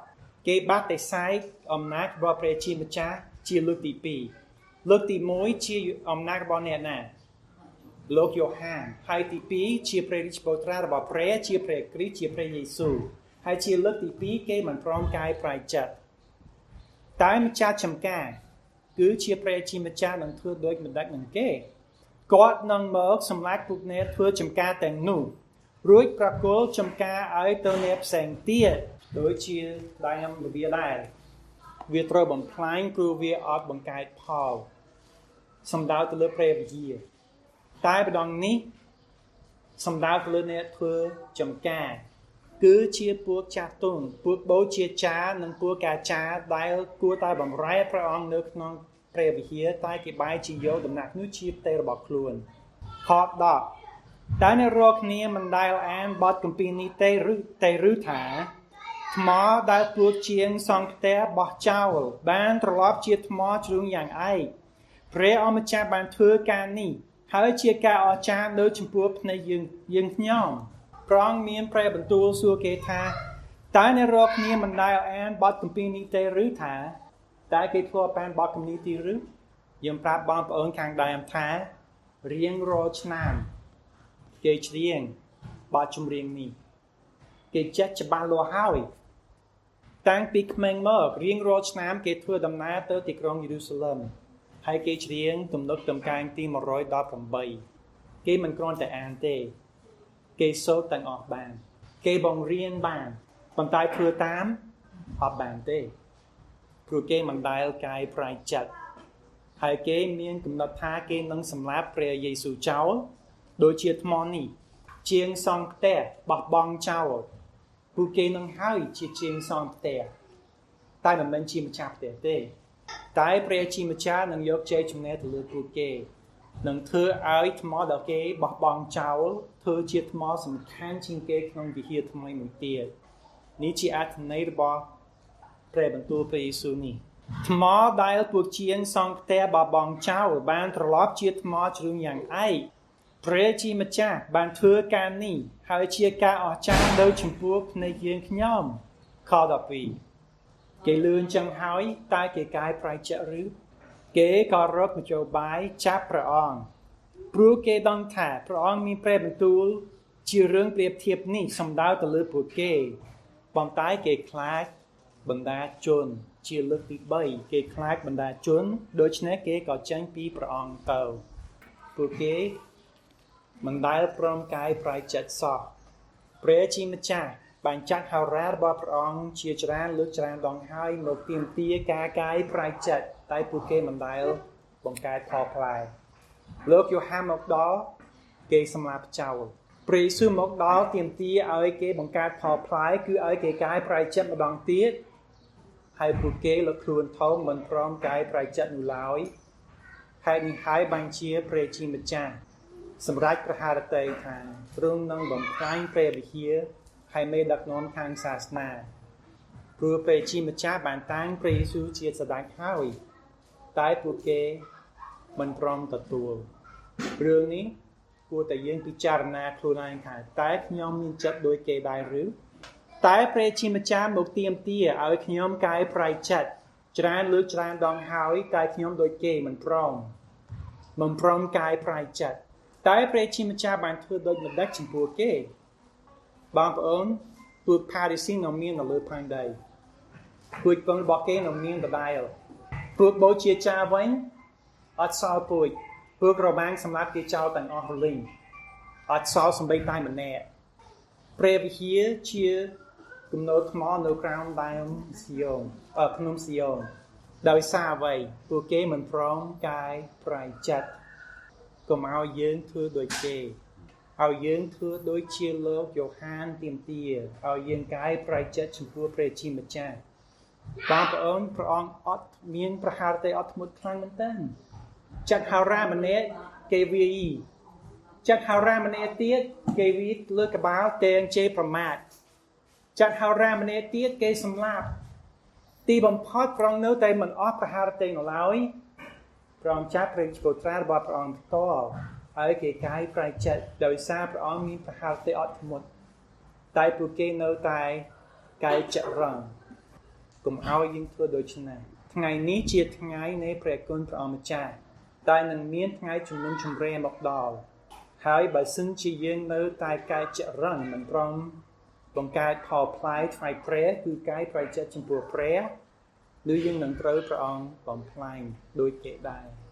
គេបាត់តែសាយអំណាចរបស់ព្រះជាម្ចាស់ជាលើកទី2លើកទី1ជាអំណាចរបស់អ្នកណា លោកយ៉ូហានហើយទី2ជាព្រះរាជបុត្រារបស់ព្រះជាព្រះគ្រីស្ទជាព្រះយេស៊ូវហើយជាលើកទី2គេមិនព្រមកែប្រែចិត្តតែម្ចាស់ចំការគឺជាព្រះជាម្ចាស់នឹងធ្វើដូចម្ដេចនឹងគេគាត់នឹងមកសម្លាប់ពួកអ្នកធ្វើចំការទាំងនោះរួចប្រគល់ចំការឲ្យទៅអ្នកផ្សេងទៀតដូចជាដើមវាដែរវាត្រូវបំផ្លាញព្រោះវាអត់បង្កើតផលសំដៅទៅលើព្រះវិហារតែម្ដងនេះសំដៅទៅលើអ្នកធ្វើចំការគឺជាពួកចាស់ទុំពួកបូជាចារនិងពួកកាចារដែលគួរតែបម្រើព្រះអង្គនៅក្នុងព្រះវិហារតែគេបែរជាយកដំណាក់នោះជាផ្ទៃរបស់ខ្លួនខ10តើអ្នករាល់គ្នាមិនដែលអានបទគម្ពីរនេះទេឬទេឬថាថ្មដែលពួកជាងសង់ផ្ទះបោះចោលបានត្រឡប់ជាថ្មជ្រូងយ៉ាងឯកព្រះអម្ចាស់បានធ្វើការនេះហើយជាការអស្ចារ្យនៅចំពោះភ្នែកយើងខ្ញុំព្រះអង្គមានព្រះបន្ទូលសួរគេថាតើអ្នករាល់គ្នាមិនដែលអានបទគម្ពីរនេះទេឬថាតើគេធ្លាប់បានបទគម្ពីរនេះទេឬយើងប្រាប់បងប្អូនខាងដើមថារៀងរាល់ឆ្នាំគេច្រៀងបទចម្រៀងនេះគេចេះច្បាស់លាស់ហើយតាំងពីក្មេងមករៀងរាល់ឆ្នាំគេធ្វើដំណើរទៅទីក្រុងយេរូសាឡឹមហើយគេច្រៀងទំនុកតម្កើងទី118គេមិនគ្រាន់តែអានទេគេសូត្រទាំងអស់បានគេបង្រៀនបានប៉ុន្តែធ្វើតាមអត់បានទេព្រោះគេមិនដែលកែប្រែចិត្តហើយគេមានកំណត់ថាគេនឹងសម្លាប់ព្រះយេស៊ូវចោលដូចជាថ្មនេះជាងសង់ផ្ទះបោះបង់ចោលពួកគេនឹងហើយជាជាងសង់ផ្ទះតែមិនមែនជាម្ចាស់ផ្ទះទេតែព្រះជាម្ចាស់នឹងយកជ័យជំនះទៅលើពួកគេនឹងធ្វើឲ្យថ្មដែលគេបោះបង់ចោលធ្វើជាថ្មសំខាន់ជាងគេក្នុងវិហារថ្មីមួយទៀតនេះជាអត្ថន័យរបស់ព្រះបន្ទូលព្រះយេស៊ូវនេះថ្មដែលពួកជាងសង់ផ្ទះបោះបង់ចោលបានត្រឡប់ជាថ្មជ្រូងយ៉ាងឯកព្រះជាម្ចាស់បានធ្វើការនេះហើយជាការអស្ចារ្យនៅចំពោះភ្នែកយើងខ្ញុំខ12គេលឿនចឹងហើយតែគេកែប្រែចិត្តឬគេក៏រកមធ្យោបាយចាប់ព្រះអង្គព្រោះគេដឹងថាព្រះអង្គមានព្រះបន្ទូលជារឿងប្រៀបធៀបនេះសំដៅទៅលើពួកគេប៉ុន្តែគេខ្លាចបណ្ដាជនជាលើកទី3គេខ្លាចបណ្ដាជនដូច្នេះគេក៏ចេញពីព្រះអង្គទៅពួកគេមិនដែលព្រមកែប្រែចិត្តសោះព្រះជាម្ចាស់បានចាត់ហោរារបស់ព្រះអង្គជាច្រើនលើកច្រើនដងហើយមកទាមទារការកែប្រែចិត្តតែពួកគេមិនដែលបង្កើតផលផ្លែលោកយ៉ូហានមកដល់គេសម្លាប់ចោលព្រះយេស៊ូវមកដល់ទាមទារឲ្យគេបង្កើតផលផ្លែគឺឲ្យគេកែប្រែចិត្តម្ដងទៀតហើយពួកគេលើកខ្លួនធំមិនព្រមកែប្រែចិត្តនោះឡើយហេតុនេះហើយបានជាព្រះជាម្ចាស់សម្រាប់ប្រហារតីថាទ្រង់នឹងបំផ្លាញព្រះវិហារហើយមេដឹកនាំខាងសាសនាព្រោះព្រះជាម្ចាស់បានតាំងព្រះយេស៊ូវជាស្ដេចហើយតែពួកគេមិនព្រមទទួលរឿងនេះគួរតែយើងពិចារណាខ្លួនឯងថាតើខ្ញុំមានចិត្តដូចគេដែរឬតែព្រះជាម្ចាស់មកទាមទារឲ្យខ្ញុំកែប្រែចិត្តច្រើនលើកច្រើនដងហើយតែខ្ញុំដូចគេមិនព្រមកែប្រែចិត្តតែព្រះជាម្ចាស់បានធ្វើដូចម្ដេចចំពោះគេបងប្អូនពួកផារីស៊ីនៅមាននៅលើផែនដីពួកពងរបស់គេនៅមានដដែលពួកបូជាចារវិញអត់សល់ពូជពួករ៉ូម៉ាំងសម្រាប់គេចោលទាំងអស់រលីងអត់សល់សំបីតែម្នាក់ព្រះវិហារជាគំនរថ្មនៅក្រោមដើមស៊ីយ៉ូនភ្នំស៊ីយ៉ូនដោយសារអ្វីពួកគេមិនព្រមកែប្រែចិត្តកុំឲ្យយើងធ្វើដូចគេឲ្យយើងធ្វើដូចជាលោកយ៉ូហានទាមទារឲ្យយើងកែប្រែចិត្តចំពោះព្រះជាម្ចាស់បងប្អូនព្រះអង្គអត់មានប្រហារទេអត់ធ្មត់ខ្លាំងមែនទែនចាត់ហោរាម្នាក់គេវាយចាត់ហោរាម្នាក់ទៀតគេវាយលើក្បាលទាំងជេរប្រមាថចាត់ហោរាម្នាក់ទៀតគេសម្លាប់ទីបំផុតព្រះអង្គនៅតែមិនអស់ប្រហារទេនៅឡើយព្រះអង្គចាប់ព្រះបុត្រារបស់ព្រះអង្គផ្ទាល់ហើយគេកែប្រែចិត្តដោយសារព្រះអង្គមានប្រហារទេអត់ធ្មត់តែពួកគេនៅតែកែចិត្តរងកុំឲ្យយើងធ្វើដូច្នេះថ្ងៃនេះជាថ្ងៃនៃព្រះគុណព្រះអង្គម្ចាស់តែនឹងមានថ្ងៃជំនុំជម្រះមកដល់ ហើយបើសិនជាយើងនៅតែកែចរន្តមិនព្រមបង្កើតផលផ្លែថ្វាយព្រះគឺកាយប្រចិត្តចំពោះព្រះឬយើងនឹងត្រូវព្រះអង្គបំផ្លាញដូចគេដែរ។